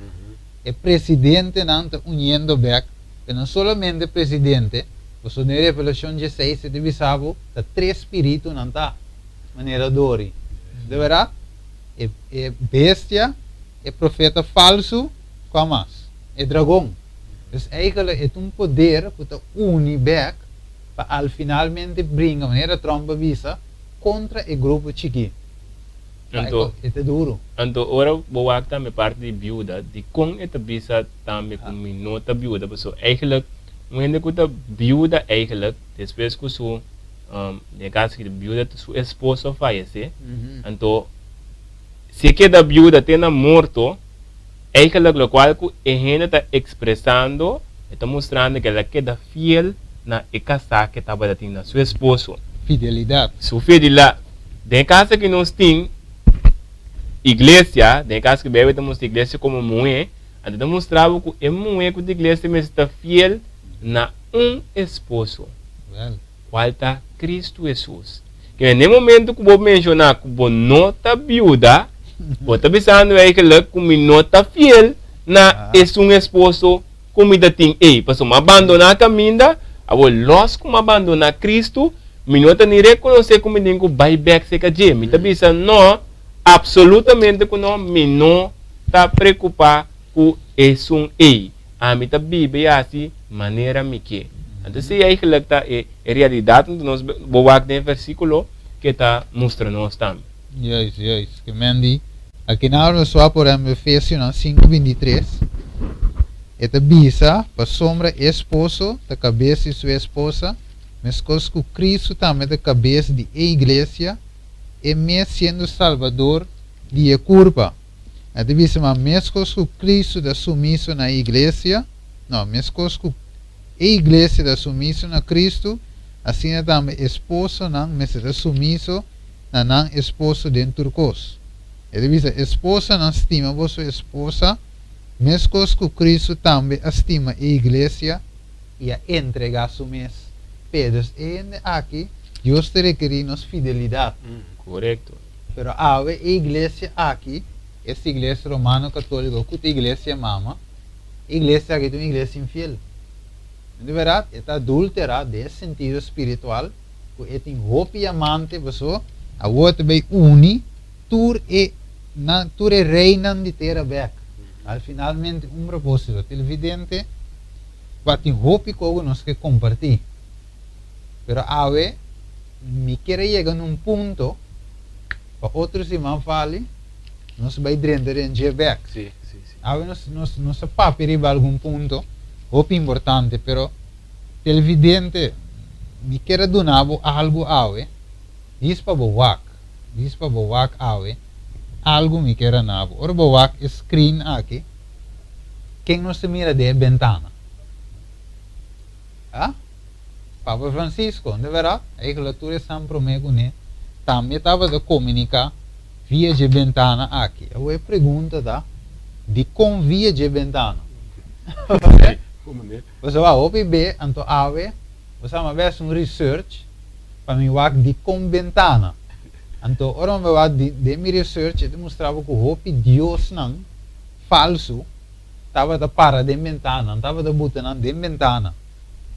E presidentenan ta uniendo bèk, pero no solamente presidente, pasobra den Revelashon dieseis e ta bisa bo ta tres spiritunan ta, manera dori. De bèrdat? E e bestia, e profeta falsu, kua mas? E dragon. Dus eigenlijk e ta un poder ku ta uni bèk pa al finalmente bringa, manera Trump a bisa, kontra e grupo chikí. Anto, E ta duru. anto ora bo wak tambe parti di biuda, dikon e ta bisa tambe ku mi no ta biuda? Pasobra eigenlijk un hende ku ta biuda eigenlijk despues ku su, den e kaso aki biuda su esposo a fayesé, anto si e keda biuda te na morto, Eigenlijk locual cu e hende ta expresando, e ta mustrando cu el a keda fiel na e casá cu e tabata tin, na su esposo. Fidelidad. Su fidelidad. Den e caso aki nos tin iglesia, den e caso cu Bijbel ta mustra iglesia como muhé, anto ta mustra bo cu e muhé cu ta iglesia mester ta fiel na un esposo. Wel. Cual ta Cristo Jesus. Kende n'e momento cu bo menciona cu bo no ta biuda, bo ta bisando eigenlijk cu mi no ta fiel na esun esposo cu mi ta tin ey. Pasobra mi a bandona caminda, awor los cu mi a bandona Cristo, mi no ta ni reconoce cu mi tin cu bay bek cerca dje. Mi ta bisa no, absolutamente cu no, mi no ta preocupa cu esun ey. Ami ta biba i hasi manera mi ke. Anto esei eigenlijk ta e realidat ku nos bo wak den e versíkulo ke ta mustra nos tambe. Juist, juist. Ke men di, Aki nan nos wak por ehempel Efesionan sinku 23, e ta bisa, Pasobra e esposo ta kabes di su esposa, meskos ku Kristu tambe ta kabes di e iglesia, e mes siendo Salbador di e kurpa. E ta bisa ma meskos ku Kristu ta sumiso na e iglesia, no, meskos ku e iglesia ta sumiso na Kristu, asina tambe esposonan mester ta sumiso na nan esposo den tur kos. E ta bisa, Esposanan, stima boso esposa, meskos ku Kristu tambe a stima e iglesia i a entregá su mes p'e. Dus e hende aki, Dios ta rekerí nos fidelidat. Korekto. Pero awe e iglesia aki, esta iglesia romano católico cu ta iglesia mama, e iglesia aki ta un iglesia infiel. Di berdad, e ta adultera den e sentido spiritual cu e tin hopi amante, paso awor ta bay uni tur e nan, tur e reynan di tera bek. Al finalmente un proposito. Televidente, cua tin hopi cogo nos ke comparti. Pero awe mi kier a yega na un punto pa otro siman fali nos bai drenta den dje bek. Sí, sí, sí. Awe nos, nos, nos a papia riba algun punto hopi importante, pero televidente, mi kier a duna bo algu awe, dis pa bo wak, dis pa bo wak awe, algu mi kier a na bo. Ora bo wak e screen aki, ken nos ta mira den e bentana? Ah? Papa Francisco, de verdad, eigenlijk tur esnan promé kuné tambe tabata komuniká via dje bentana aki. Awor e pregunta ta, dikon via dje bentana? Pasobra hopi be anto awe bo sa mi a bes un research pa mi wak dikon bentana. Anto ora mi bai wak den mi research e ta mustra bo ku hopi diosnan falsu tabata para den bentana, nan tabata buta nan den bentana.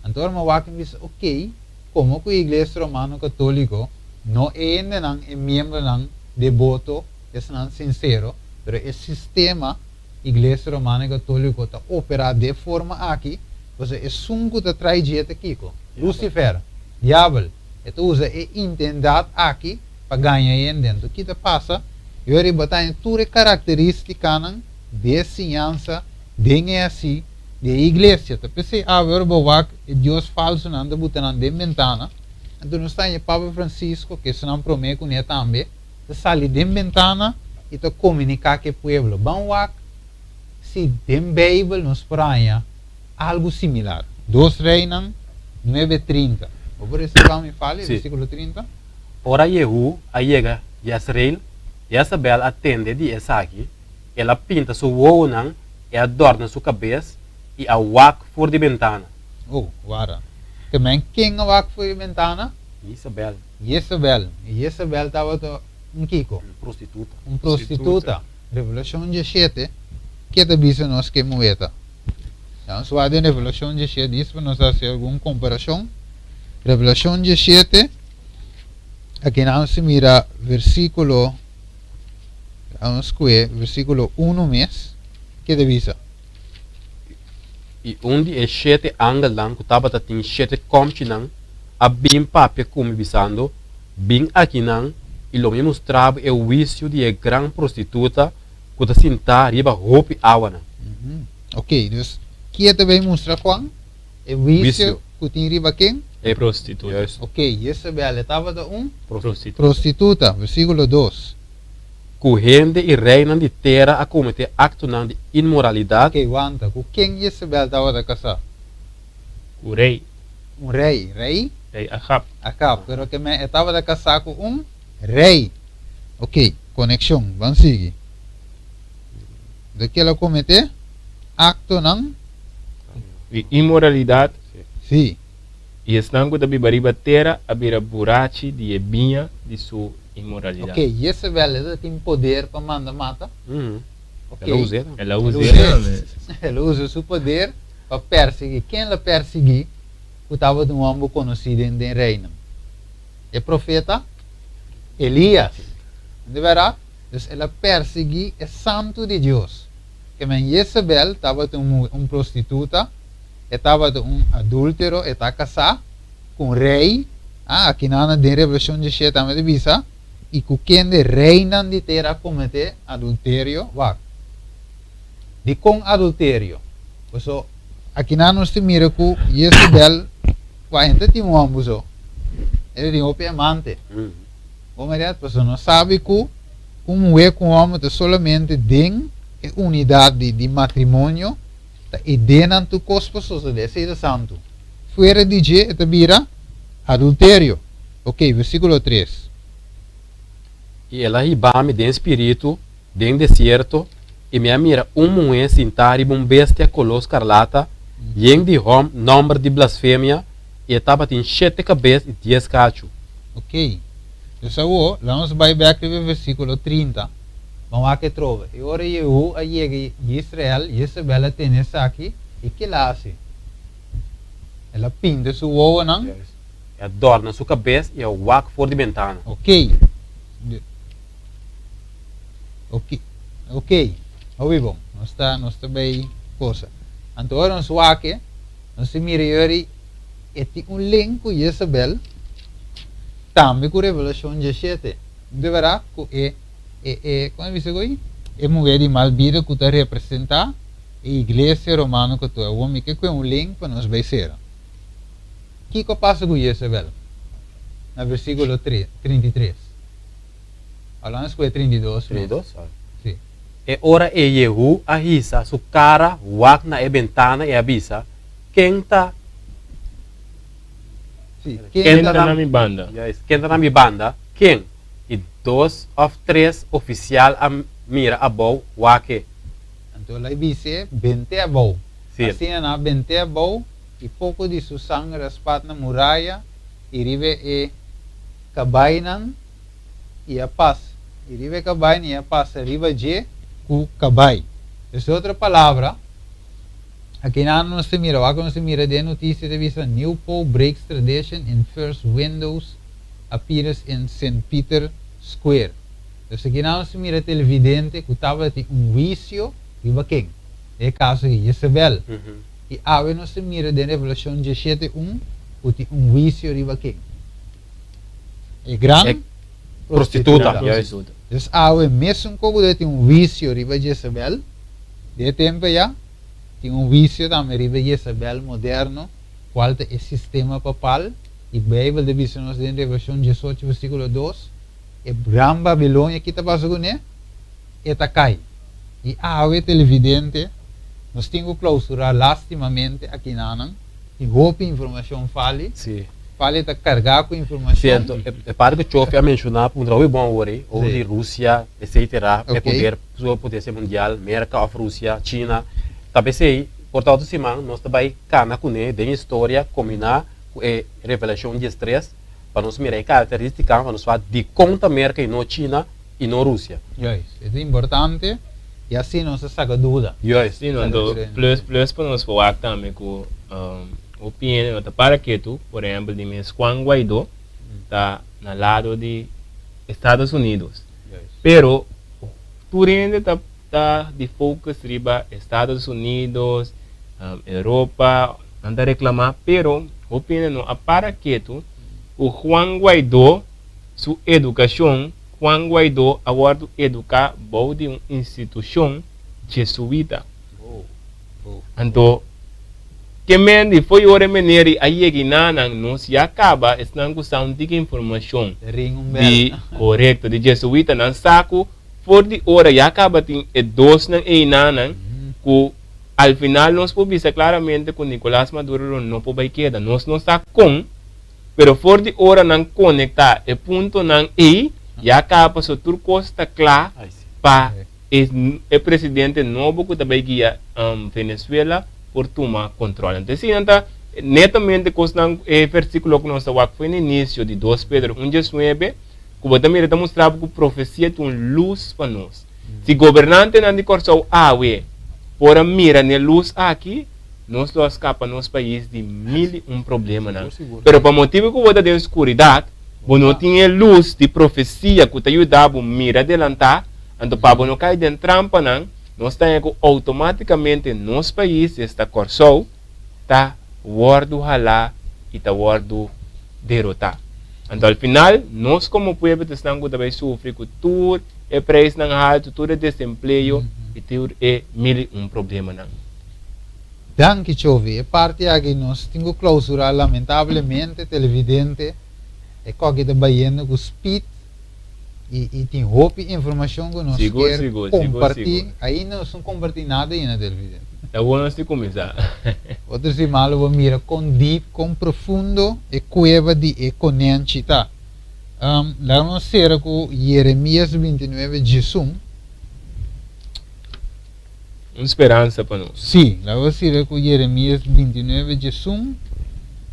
Anto ora mi wak mi bisa, ok, komo ku Iglesia Romano Katoliko No e hendenan, e miembronan deboto, esnan sinsero, pero e sistema Iglesia Romano Katoliko ta operá den e forma aki, pasobra esun ku ta trai dje ta kiko? Lucifer, Diabel. E ta usa e intendat aki pa gaña hende. Anto ki ta pasa? E ora ei bo ta haña tur e karakterístikanan di e siñansa den e hasi di e iglesia. Ta p'esei awe ora bo wak e dios falsunan ta buta nan den bentana. Anto nos ta haña Papa Francisco, ku esunnan promé kuné tambe, ta sali den bentana i ta komuniká ku e pueblo. Ban wak si den Beibel nos por haña algu similar. Dos Reinan nuebe 30. Bo por resa pa mi fali, Sí. versíkulo 30? Ora Jehú a yega Jezreel, Jezabel a tende di esaki, el a pinta su wowonan i a dòrna su kabes i a wak for di bentana. Oh, wara. Ke men ken a wak for di bentana? Jezabel. Jezabel. I Jezabel tabata un kiko? Un prostituta. Un prostituta. Revelashon 17, ke ta bisa nos ke muhé ta? Nos wak den Revelashon 17, dis pa nos hasi algun komparashon. Revelashon 17, aki nan nos mira versíkulo, nos kue versíkulo 1 mes, ke ta bisa? I un di e shete angelnan ku tabata tin shete kòmchinan a bin papia ku mi bisando, Bin akinan, i lo mi mustra bo e huisio di e gran prostituta ku ta sintá riba hopi awanan. Ok, dus kie ta bay mustra Juan e huisio ku tin riba ken? E prostituta. Juist. Ok, Jezebel e tabata un Prostituta. prostituta, versíkulo 2. Ku hende i reinan di tera a kometé aktonan di inmoralidat. Ok, wanta, ku ken Jezebel tabata kasá? Ku rei. Un rei. Rei? Rei Ahab. Ahab, pero ke men e tabata kasá ku un rei. Ok, konekshon, ban sigui. De ke el a kometé aktonan. Di inmoralidat. Sí. I esnan ku ta biba riba tera a bira burachi di e biña di su inmoralidat. Ok, Jezebel e ta tin poder pa manda mata? Ok. El a us'é tambe. El a us'é. El a usa su poder pa persiguí. Ken el a persiguí ku tabata un hòmber konosí den den reino? E profeta Elias. No ta bèrdat? Dus el a persiguí e santu di Dios. Ke men Jezebel tabata un muhé, un prostituta, e tabata un adúltero, e ta kasá ku un rei, ah, akinan den Revelashon 17 tambe ta bisa, i ku kende reinan di tera a kometé adulterio. Wak. Dikon adulterio? Paso akinan nos ta mira ku Jezebel ku a hende tin un hòmber so, e ta tin hopi amante. Bo mira, pasobra nos sabi ku un muhé ku un hòmber ta solamente den e unidat di di matrimonio, ta e denan tur kos por sosodé, esei ta santu. Fuera di dje e ta bira adulterio. Ok, versíkulo 3. I el a hiba mi den spiritu den desierto, i mi a mira un muhé sintá riba un bestia koló skarlata, yen di hòm nòmber di blasfemia, i e tabatin shete kabes i dies kachu. Ok. Dus awor, laga nos bai bèk riba e versíkulo 30. Ban wak e trobe. I ora Jehú a yega Yisrael, Yesabel a tene esaki, i kila a hasi? El a pinta su wowonan. Juist. E a dòrna su kabes i a wak for di bentana. Ok. Ok. Ok. Hopi bon. Nos ta, nos ta bai kosa. Anto ora nos wak e, nos ta mira yori e tin un link ku Jezabel, tambe ku Revelashon 17. De bèrdat ku e e e kon e bisa ku e muhé di mal bida ku ta representá e iglesia romano katóliko. Awor mi ke kue un link pa nos bai sera. Kiko a pasa ku Jezabel? Na versíkulo 33. Hablando ku e 32 mes. 32? Sí. E ora ei Jehú a hisa su kara wak na e bentana i a bisa, Ken ta. Sí, Ken ta na mi banda? Juist, ken ta na mi banda? Ken? I dos òf tres ofisial a mira abou wak e. Anto el a bis'é, Bent'é abou. Sí. Asina nan a bent'é abou, i poko di su sanger a spat na muraya i riba e kabainan, i a pas i riba e kabainan i a pasa riba dje ku kabai. Es otro palabra, Akinan nos ta mira, wak nos ta mira den notisia ta bisa New Pope breaks tradition in first windows. appears in St. Peter Square. Dus aki nos ta mira, televidente, ku tabatin un huisio riba ken? E kaso di Jezebel. I awe nos ta mira den Revelashon 17.1 ku tin un huisio riba ken? E gran E prostituta. Prostituta. Dus awe mesun ku tin un huisio riba Jezebel, di tempu ya, tin un huisio tambe riba Jezebel moderno, kual ta e sistema papal, i Beibel ta bisa nos den Revelashon 18 versíkulo 2, e gran Babilonia kiko ta pasa kuné, e ta kai. I awe, televidente, nos tin ku klousurá lástimamente aki nan, i hopi informashon fali, fali ta kargá ku informashon. Sierto, e parte ku Chofi a menshoná, puntra hopi bon awor, over di Rusia, etc. E poder, su potensia mundial, Merka òf Rusia, China. Ta p'esei, por ta otro siman, nos ta bai kana kuné den historia kombiná ku e Revelashon 13 pa nos mira e karakterístika, pa nos wak dikon ta Merka i no China i no Rusia. Juist, e ta importante i asina nos ta saka duda. Juist. Sí, no, anto, plus, plus pa nos por wak tambe ku hopi hende no ta para ketu, por ehèmpel di mes Juan Guaidó ta na lado di Estados Unidos. Pero tur hende ta ta di focus riba Estados Unidos, Europa, nan ta reklamá, pero hopi hende no a para ketu ku Juan Guaidó su edukashon, Juan Guaidó a wòrdu eduká bou di un institushon jesuita. Anto, ke men di fo'i ora e meneri a yega nan, nos ya kaba esnan ku sa un tiki informashon Ring un di bel. Korekto, di jesuita, nan sa ku for di ora ya kaba tin e dosnan einan ku al final nos por bisa klaramente ku Nicolas Maduro lo no por bai keda. Nos no sa kon, pero for di ora nan konektá e puntonan ei, ya kaba pasobra tur kos ta kla pa e e presidente nobo ku ta bai guia Venezuela por tuma kontrol. Entonces si nan ta netamente kosnan e versíkulo ku nos ta wak for na inisio di 2 Pedro 1:19 ku bo ta mira ta mustra bo ku profesia ta un lus pa nos. Si gobernantenan di Kòrsou awe por a mira n'e lus aki, nos lo a skapa nos pais di mil i un problemanan. Pero pa motibu ku bo ta den skuridat, bo no tin e lus di profesia ku ta yuda bo mira delantá, anto pa bo no kai den trampanan, nos ta haña ku outomátikamente nos pais, esta Kòrsou, ta wòrdu halá i ta wòrdu derotá. Anto al final, nos komo pueblo ta esnan ku ta bai sufri ku tur e preisnan haltu, tur e desempleo i tur e mil i un problemanan. Danki Chovi, e parti aki nos tin ku klousurá lamentablemente televidente e koki ta bayendo ku speed i i tin hopi informashon ku nos Sigur, kier sigur, sigur, kompartí. Sigur. Ainda nos no kompartí nada ainda televidente. Ta bon nos di kuminsá. Otro siman lo bo mira kon deep, kon profundo e kueba di e konenchi ta. Laga nos sera ku Jeremias 29 11. Un speransa pa nos. Sí, laga nos sera ku Jeremias 29 11.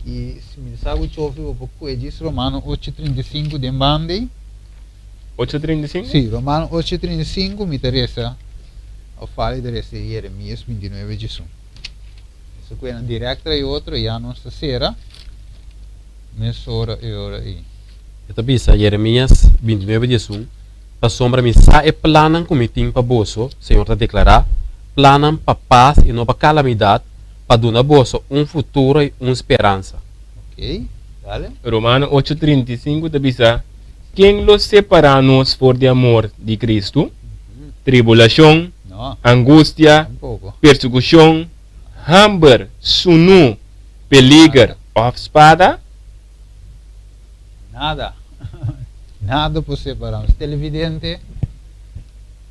I si mi sa ku chofi bo por kue djis Romano 8:35 den banda ei. 8:35? Sí, Romano 8:35 mi ta resa òf fali ta resa Jeremias 29 11. Eso kue nan dirèkt tras otro i ya nos ta sera mesora e ora ei. E ta bisa, Jeremias 29 11, Pasobra mi sa e plannan ku mi tin pa boso, Señor ta deklará, plannan pa pas i no pa kalamidat, pa duna boso un futuro i un speransa. Ok, dale. Romano 8:35 ta bisa, Ken lo separá nos for di amor di Kristu? Tribulashon, No, angustia, tampoko. persekushon, hamber, sunú, peliger Nada. òf spada? Nada. Nada por separá nos. Televidente,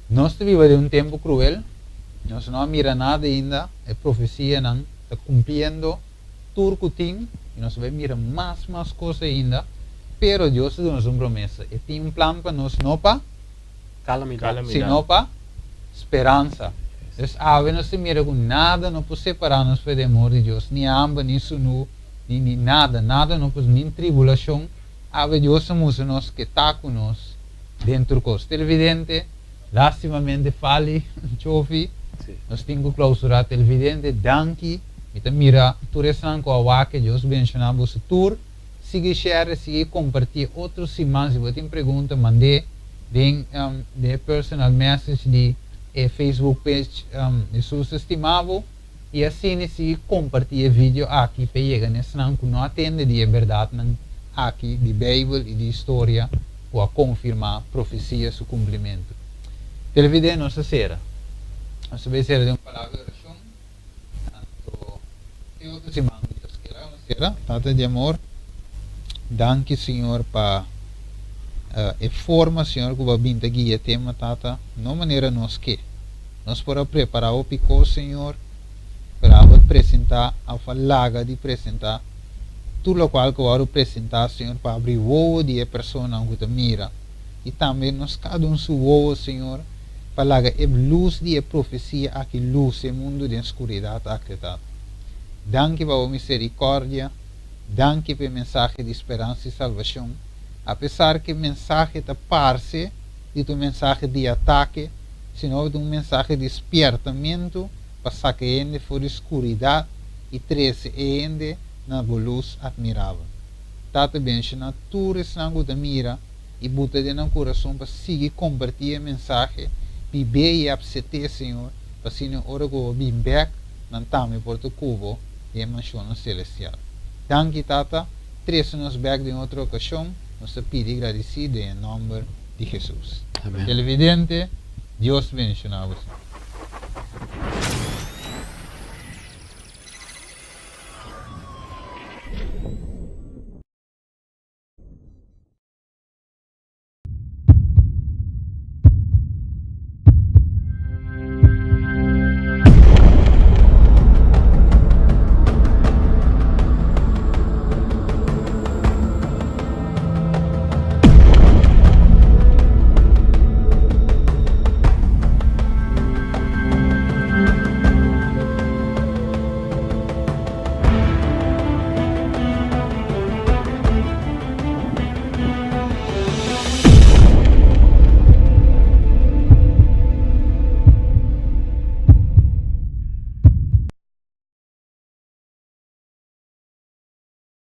nos ta biba den un tempu kruel. Nos no a mira nada ainda. E profesianan ta kumpliendo tur ku tin. I nos ta bai mira mas, mas kos ainda. Pero Dios ta duna nos un promesa. E tin un plan pa nos, no pa Kalamidat. Kalamidat. sino pa speransa. Dus awe nos ta mira ku nada no por separá nos for di amor di Dios, ni hamber, ni sunú, ni nada, nada no por, ni tribulashon. Awe Dios a mustra nos ku e ta ku nos den tur kos. Televidente, lástimamente Fali, Chofi, nos tin ku klousurá. Televidente, danki. Mi ta mira tur esnan ku a wak, Dios benshoná boso tur. Sigui share, sigui kompartí. Otro siman, si bo tin pregunta, mand'é den e personal message di e Facebook page Hesus Ta Stima Bo. I asina sigui kompartí e video aki pa yega na esnan ku no a tende di e bèrdatnan aki di Beibel i di historia ku a konfirmá profesia su kumplimentu. Televidente, nos ta sera. Nos ta bai sera den un palabra di orashon. Anto e otro siman ku Dios kere. Nos sera. Tata di amor, danki Señor pa e forma Señor ku bo a bin ta guia e tema Tata, no manera nos ke. Nos por a prepará hopi kos, Señor, pero abo a presentá, of a laga di presentá tur lokual ku wòrdu presentá, Señor, pa abri wowo di e personanan ku ta mira, i tambe nos kada un su wowo, Señor, pa laga e lus di e profesia aki lusa e mundu den skuridat aki, Tata. Danki pa bo miserikòrdia, danki pa e mensahe di speransa i salbashon, apesar ku e mensahe ta parse di ta un mensahe di atake, sino ta un mensahe di spiertamentu pa saka e hende for di skuridat i trese e hende na bo lus atmirabel. Tata benshoná tur esnan ku ta mira i buta den nan kurason pa sigui kompartí e mensahe, bib'é i apset'é, Señor, pa asina ora ku bo bin bèk, nan tambe por ta ku bo den e manshonnan selestial. Danki, Tata. Trese nos bèk den otro okashon, nos ta pidi i gradisí den e nòmber di Hesus. Amén. Televidente, Dios bendiciona boso.